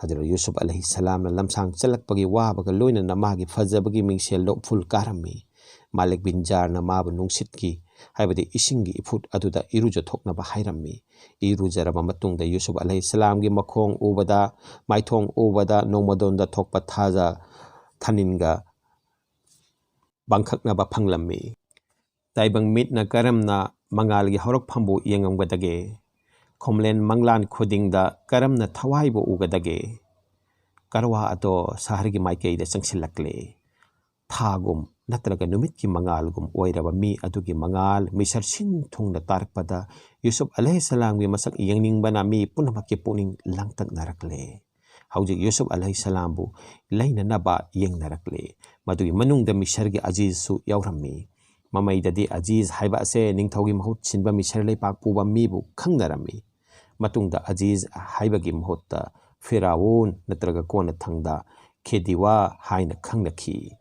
ꯍꯖꯔꯠ ꯌꯨꯁꯨꯞ ꯑꯂꯩꯍꯤꯁꯁꯂꯥꯝꯅ ꯂꯝꯁꯥꯡ ꯆꯠꯂꯛꯄꯒꯤ ꯋꯥꯕꯒ ꯂꯣꯏꯅꯅ ꯃꯥꯒꯤ ꯐꯖꯕꯒꯤ ꯃꯤꯡꯁꯦꯜꯗꯣ ꯎꯐꯨꯜ ꯀꯥꯔꯝꯃꯤ꯫ ꯃꯥꯂꯤꯛ ꯕꯤꯟ ꯖꯥꯔꯅ ꯃꯥꯕꯨ ꯅꯨꯡꯁꯤꯠꯀꯤ, ꯍꯥꯏꯕꯗꯤ ꯏꯁꯤꯡꯒꯤ ꯏꯐꯨꯠ ꯑꯗꯨꯗ ꯏꯔꯨꯖꯊꯣꯛꯅꯕ ꯍꯥꯏꯔꯝꯃꯤ꯫ ꯏꯔꯨꯖꯔꯕ ꯃꯇꯨꯡꯗ ꯌꯨꯁꯨꯞ ꯑꯂꯩꯍꯤꯁꯁꯂꯥꯝꯒꯤ ꯃꯈꯣꯡ ꯎꯕꯗ, ꯃꯥꯏꯊꯣꯡ ꯎꯕꯗ ꯅꯣꯡꯃꯗꯣꯟꯗ ꯊꯣꯛꯄ ꯊꯥꯖ ꯊꯥꯅꯤꯟꯒ ꯄꯥꯡꯈꯛꯅꯕ ꯐꯪꯂꯝꯃꯤ꯫ ꯇꯥꯏꯕꯪ ꯃꯤꯠꯅ ꯀꯔꯝꯅ ꯃꯉꯥꯜꯒꯤ ꯍꯧꯔꯛꯐꯝꯕꯨ ꯌꯦꯡꯉꯝꯒꯗꯒꯦ? ꯈꯣꯝꯂꯦꯟ ꯃꯪꯂꯥꯟ ꯈꯨꯗꯤꯡꯗ ꯀꯔꯝꯅ ꯊꯋꯥꯏꯕꯨ ꯎꯒꯗꯒꯦ? ꯀꯔꯋꯥ ꯑꯗꯣ ꯁꯍꯔꯒꯤ ꯃꯥꯏꯀꯩꯗ ꯆꯪꯁꯤꯜꯂꯛꯂꯦ꯫ ꯊꯥꯒꯨꯝ ꯅꯠꯇ꯭ꯔꯒ ꯅꯨꯃꯤꯠꯀꯤ ꯃꯉꯥꯜꯒꯨꯝ ꯑꯣꯏꯔꯕ ꯃꯤ ꯑꯗꯨꯒꯤ ꯃꯉꯥꯜ ꯃꯤꯁꯔ ꯁꯤꯟ ꯊꯨꯡꯅ ꯇꯥꯔꯛꯄꯗ ꯌꯨꯁꯨꯞ ꯑꯂꯩꯍꯤꯁꯁꯂꯥꯝꯒꯤ ꯃꯁꯛ ꯌꯦꯡꯅꯤꯡꯕꯅ ꯃꯤ ꯄꯨꯝꯅꯃꯛꯀꯤ ꯄꯨꯛꯅꯤꯡ ꯂꯥꯡꯇꯛꯅꯔꯛꯂꯦ꯫ ꯍꯧꯖꯤꯛ ꯌꯨꯁꯨꯞ ꯑꯂꯩꯍꯤꯁꯁꯂꯥꯝꯕꯨ ꯂꯩꯅꯅꯕ ꯌꯦꯡꯅꯔꯛꯂꯦ꯫ ꯃꯗꯨꯒꯤ ꯃꯅꯨꯡꯗ ꯃꯤꯁꯔꯒꯤ ꯑꯖꯤꯖꯁꯨ ꯌꯥꯎꯔꯝꯃꯤ꯫ ꯃꯃꯩꯗꯗꯤ ꯑꯖꯤꯖ ꯍꯥꯏꯕ ꯑꯁꯦ ꯅꯤꯡꯊꯧꯒꯤ ꯃꯍꯨꯠ ꯁꯤꯟꯕ ꯃꯤꯁꯔ ꯂꯩꯄꯥꯛ ꯄꯨꯕ ꯃꯤꯕꯨ ꯈꯪꯅꯔꯝꯃꯤ꯫ ꯃꯇꯨꯡꯗ ꯑꯖꯤꯖ ꯍꯥꯏꯕꯒꯤ ꯃꯍꯨꯠꯇ ꯐꯤꯔꯥꯎꯟ ꯅꯠꯇ꯭ꯔꯒ ꯀꯣꯟꯅꯊꯪꯗ ꯈꯦꯗꯤꯋꯥ ꯍꯥꯏꯅ ꯈꯪꯅꯈꯤ꯫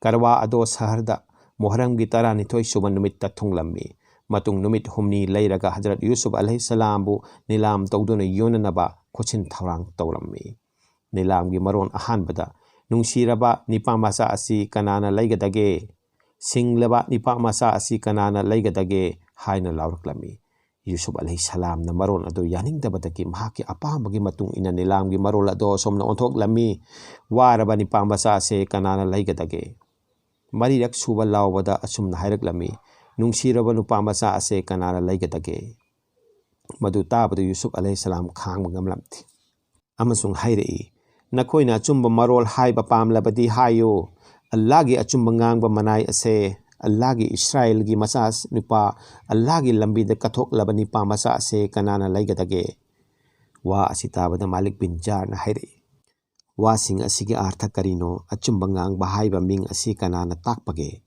ꯀꯔꯋꯥ ꯑꯗꯣ ꯁꯍꯔꯗ ꯃꯣꯍꯔꯝꯒꯤ ꯇꯔꯥꯅꯤꯊꯣꯏ ꯁꯨꯕ ꯅꯨꯃꯤꯠꯇ ꯊꯨꯡꯂꯝꯃꯤ꯫ ꯃꯇꯨꯡ ꯅꯨꯃꯤꯠ ꯍꯨꯝꯅꯤ ꯂꯩꯔꯒ ꯍꯖꯔꯠ ꯌꯨꯁꯨꯞ ꯑꯂꯩꯍꯤꯁꯁꯂꯥꯝꯕꯨ ꯅꯤꯂꯥꯝ ꯇꯧꯗꯨꯅ ꯌꯣꯟꯅꯅꯕ ꯈꯣꯠꯆꯤꯟ ꯊꯧꯔꯥꯡ ꯇꯧꯔꯝꯃꯤ꯫ ꯅꯤꯂꯥꯝꯒꯤ ꯃꯔꯣꯟ ꯑꯍꯥꯟꯕꯗ, "ꯅꯨꯡꯁꯤꯔꯕ ꯅꯤꯄꯥ ꯃꯆꯥ ꯑꯁꯤ ꯀꯅꯥꯅ ꯂꯩꯒꯗꯒꯦ? ꯁꯤꯡꯂꯕ ꯅꯤꯄꯥ ꯃꯆꯥ ꯑꯁꯤ ꯀꯅꯥꯅ ꯂꯩꯒꯗꯒꯦ?" ꯍꯥꯏꯅ ꯂꯥꯎꯔꯛꯂꯝꯃꯤ꯫ ꯌꯨꯁꯨꯞ ꯑꯂꯩꯍꯤꯁꯁꯂꯥꯝꯅ ꯃꯔꯣꯟ ꯑꯗꯨ ꯌꯥꯅꯤꯡꯗꯕꯗꯒꯤ ꯃꯍꯥꯛꯀꯤ ꯑꯄꯥꯝꯕꯒꯤ ꯃꯇꯨꯡ ꯏꯟꯅ ꯅꯤꯂꯥꯝꯒꯤ ꯃꯔꯣꯜ ꯑꯗꯨ ꯑꯁꯨꯝꯅ ꯑꯣꯟꯊꯣꯛꯂꯝꯃꯤ, "ꯋꯥꯔꯕ ꯅꯤꯄꯥ ꯃꯆꯥ ꯑꯁꯤ ꯀꯅꯥꯅ ꯂꯩꯒꯗꯒꯦ?" ꯃꯔꯤꯔꯛ ꯁꯨꯕ ꯂꯥꯎꯕꯗ ꯑꯁꯨꯝꯅ ꯍꯥꯏꯔꯛꯂꯝꯃꯤ, "ꯅꯨꯡꯁꯤꯔꯕ ꯅꯨꯄꯥ ꯃꯆꯥ ꯑꯁꯦ ꯀꯅꯥꯅ ꯂꯩꯒꯗꯒꯦ?" ꯃꯗꯨ ꯇꯥꯕꯗ ꯌꯨꯁꯨꯞ ꯑꯂꯩꯍꯤꯁꯁꯂꯥꯝ ꯈꯥꯡꯕ ꯉꯝꯂꯝꯗꯦ ꯑꯃꯁꯨꯡ ꯍꯥꯏꯔꯛꯏ, "ꯅꯈꯣꯏꯅ ꯑꯆꯨꯝꯕ ꯃꯔꯣꯜ ꯍꯥꯏꯕ ꯄꯥꯝꯂꯕꯗꯤ ꯍꯥꯏꯌꯨ꯫ ꯑꯜꯂꯥꯍꯒꯤ ꯑꯆꯨꯝꯕ ꯉꯥꯡꯕ ꯃꯅꯥꯏ ꯑꯁꯦ, ꯑꯜꯂꯥꯍꯒꯤ ꯏꯁꯔꯥꯏꯜꯒꯤ ꯃꯆꯥ ꯅꯨꯄꯥ, ꯑꯜꯂꯥꯍꯒꯤ ꯂꯝꯕꯤꯗ ꯀꯠꯊꯣꯛꯂꯕ ꯅꯤꯄꯥ ꯃꯆꯥ ꯑꯁꯦ ꯀꯅꯥꯅ ꯂꯩꯒꯗꯒꯦ?" ꯋꯥ ꯑꯁꯤ ꯇꯥꯕꯗ ꯃꯥꯂꯤꯛ ꯕꯤꯟ ꯖꯥꯔꯅ ꯍꯥꯏꯔꯛꯏ, "ꯋꯥꯁꯤꯡ ꯑꯁꯤꯒꯤ ꯑꯥꯔꯊ ꯀꯔꯤꯅꯣ? ꯑꯆꯨꯝꯕ ꯉꯥꯡꯕ ꯍꯥꯏꯕ ꯃꯤꯡ ꯑꯁꯤ ꯀꯅꯥꯅ ꯇꯥꯛꯄꯒꯦ?"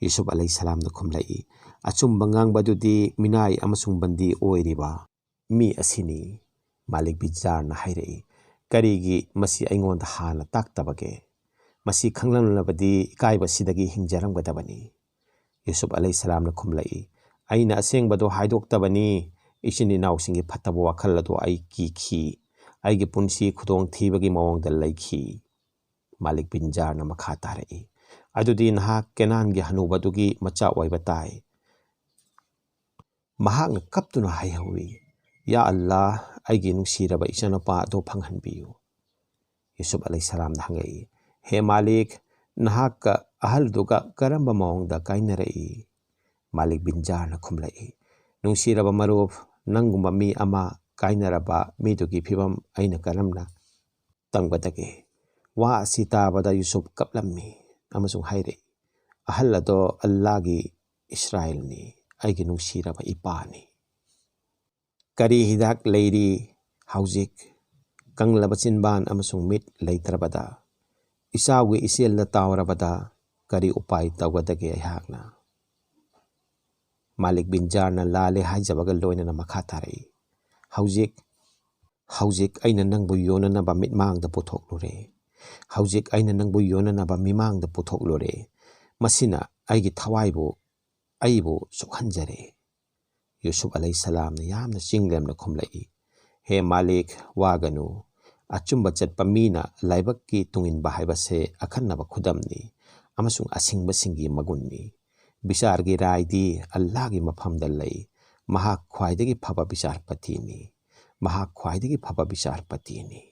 ꯌꯨꯁꯨꯞ ꯑꯂꯩꯍꯤꯁꯁꯂꯥꯝꯅ ꯈꯨꯝꯂꯛꯏ, "ꯑꯆꯨꯝꯕ ꯉꯥꯡꯕꯗꯨꯗꯤ ꯃꯤꯅꯥꯏ ꯑꯃꯁꯨꯡ ꯕꯟꯗꯤ ꯑꯣꯏꯔꯤꯕ ꯃꯤ ꯑꯁꯤꯅꯤ꯫" ꯃꯥꯂꯤꯛ ꯕꯤꯟ ꯖꯥꯔꯅ ꯍꯥꯏꯔꯛꯏ, "ꯀꯔꯤꯒꯤ ꯃꯁꯤ ꯑꯩꯉꯣꯟꯗ ꯍꯥꯟꯅ ꯇꯥꯛꯇꯕꯒꯦ? ꯃꯁꯤ ꯈꯪꯂꯝꯂꯕꯗꯤ ꯏꯀꯥꯏꯕꯁꯤꯗꯒꯤ ꯍꯤꯡꯖꯔꯝꯒꯗꯕꯅꯤ꯫" ꯌꯨꯁꯨꯞ ꯑꯂꯩꯍꯤꯁꯁꯂꯥꯝꯅ ꯈꯨꯝꯂꯛꯏ, "ꯑꯩꯅ ꯑꯁꯦꯡꯕꯗꯣ ꯍꯥꯏꯗꯣꯛꯇꯕꯅꯤ꯫ ꯏꯆꯤꯟ ꯏꯅꯥꯎꯁꯤꯡꯒꯤ ꯐꯠꯇꯕ ꯋꯥꯈꯜ ꯑꯗꯣ ꯑꯩ ꯀꯤꯈꯤ꯫ ꯑꯩꯒꯤ ꯄꯨꯟꯁꯤ ꯈꯨꯗꯣꯡ ꯊꯤꯕꯒꯤ ꯃꯑꯣꯡꯗ ꯂꯩꯈꯤ꯫" ꯃꯥꯂꯤꯛ ꯕꯤꯟ ꯖꯥꯔꯅ ꯃꯈꯥ ꯇꯥꯔꯛꯏ, "ꯑꯗꯨꯗꯤ ꯅꯍꯥꯛ ꯀꯦꯅꯥꯟꯒꯤ ꯍꯅꯨꯕꯗꯨꯒꯤ ꯃꯆꯥ ꯑꯣꯏꯕ ꯇꯥꯏ꯫" ꯃꯍꯥꯛꯅ ꯀꯞꯇꯨꯅ ꯍꯥꯏꯍꯧꯏ, "ꯌꯥ ꯑꯜꯂꯥꯍ, ꯑꯩꯒꯤ ꯅꯨꯡꯁꯤꯔꯕ ꯏꯆꯥꯅꯨꯄꯥ ꯑꯗꯨ ꯐꯪꯍꯟꯕꯤꯌꯨ꯫" ꯌꯨꯁꯨꯞ ꯑꯂꯩꯍꯤꯁꯁꯂꯥꯝꯅ ꯍꯪꯉꯛꯏ, "ꯍꯦ ꯃꯥꯂꯤꯛ, ꯅꯍꯥꯛꯀ ꯑꯍꯜꯗꯨꯒ ꯀꯔꯝꯕ ꯃꯑꯣꯡꯗ ꯀꯥꯏꯅꯔꯛꯏ?" ꯃꯥꯂꯤꯛ ꯕꯤꯟ ꯖꯥꯔꯅ ꯈꯨꯝꯂꯛꯏ, "ꯅꯨꯡꯁꯤꯔꯕ ꯃꯔꯨꯞ, ꯅꯪꯒꯨꯝꯕ ꯃꯤ ꯑꯃ ꯀꯥꯏꯅꯔꯕ ꯃꯤꯗꯨꯒꯤ ꯐꯤꯕꯝ ꯑꯩꯅ ꯀꯔꯝꯅ ꯇꯝꯒꯗꯒꯦ?" ꯋꯥ ꯑꯁꯤ ꯇꯥꯕꯗ ꯌꯨꯁꯨꯞ ꯀꯞꯂꯝꯃꯤ꯫ ꯑꯃꯁꯨꯡ ꯍꯥꯏꯔꯛꯏ, "ꯑꯍꯜ ꯑꯗꯣ ꯑꯜꯂꯥꯒꯤ ꯏꯁꯔꯥꯏꯜꯅꯤ, ꯑꯩꯒꯤ ꯅꯨꯡꯁꯤꯔꯕ ꯏꯄꯥꯅꯤ꯫ ꯀꯔꯤ ꯍꯤꯗꯥꯛ ꯂꯩꯔꯤ ꯍꯧꯖꯤꯛ? ꯀꯪꯂꯕ ꯆꯤꯟꯕꯥꯟ ꯑꯃꯁꯨꯡ ꯃꯤꯠ ꯂꯩꯇ꯭ꯔꯕꯗ, ꯏꯆꯥꯎꯒꯤ ꯏꯆꯦꯜꯗ ꯇꯥꯎꯔꯕꯗ ꯀꯔꯤ ꯎꯄꯥꯏ ꯇꯧꯒꯗꯒꯦ ꯑꯩꯍꯥꯛꯅ?" ꯃꯥꯂꯤꯛ ꯕꯤꯟ ꯖꯥꯔꯅ ꯂꯥꯜꯂꯦ ꯍꯥꯏꯖꯕꯒ ꯂꯣꯏꯅꯅ ꯃꯈꯥ ꯇꯥꯔꯛꯏ, "ꯍꯧꯖꯤꯛ, ꯍꯧꯖꯤꯛ ꯑꯩꯅ ꯅꯪꯕꯨ ꯌꯣꯟꯅꯅꯕ ꯃꯤꯠꯃꯥꯡꯗ ꯄꯨꯊꯣꯛꯂꯨꯔꯦ꯫ ꯍꯧꯖꯤꯛ ꯑꯩꯅ ꯅꯪꯕꯨ ꯌꯣꯟꯅꯅꯕ ꯃꯤꯃꯥꯡꯗ ꯄꯨꯊꯣꯛꯂꯨꯔꯦ꯫ ꯃꯁꯤꯅ ꯑꯩꯒꯤ ꯊꯋꯥꯏꯕꯨ, ꯑꯩꯕꯨ ꯁꯣꯛꯍꯟꯖꯔꯦ꯫" ꯌꯨꯁꯨꯞ ꯑꯂꯩꯍꯤꯁꯁꯂꯥꯝꯅ ꯌꯥꯝꯅ ꯆꯤꯡꯂꯦꯝꯅ ꯈꯨꯝꯂꯛꯏ, "ꯍꯦ ꯃꯥꯂꯤꯛ, ꯋꯥꯒꯅꯨ꯫ ꯑꯆꯨꯝꯕ ꯆꯠꯄ ꯃꯤꯅ ꯂꯥꯏꯕꯛꯀꯤ ꯇꯨꯡꯏꯟꯕ ꯍꯥꯏꯕꯁꯦ ꯑꯈꯟꯅꯕ ꯈꯨꯗꯝꯅꯤ ꯑꯃꯁꯨꯡ ꯑꯁꯤꯡꯕꯁꯤꯡꯒꯤ ꯃꯒꯨꯟꯅꯤ꯫ ꯕꯤꯆꯥꯔꯒꯤ ꯔꯥꯏꯗꯤ ꯑꯜꯂꯥꯒꯤ ꯃꯐꯝꯗ ꯂꯩ꯫ ꯃꯍꯥꯛ ꯈ꯭ꯋꯥꯏꯗꯒꯤ ꯐꯕ ꯕꯤꯆꯥꯔꯄꯇꯤꯅꯤ꯫ ꯃꯍꯥꯛ ꯈ꯭ꯋꯥꯏꯗꯒꯤ ꯐꯕ ꯕꯤꯆꯥꯔꯄꯇꯤꯅꯤ꯫"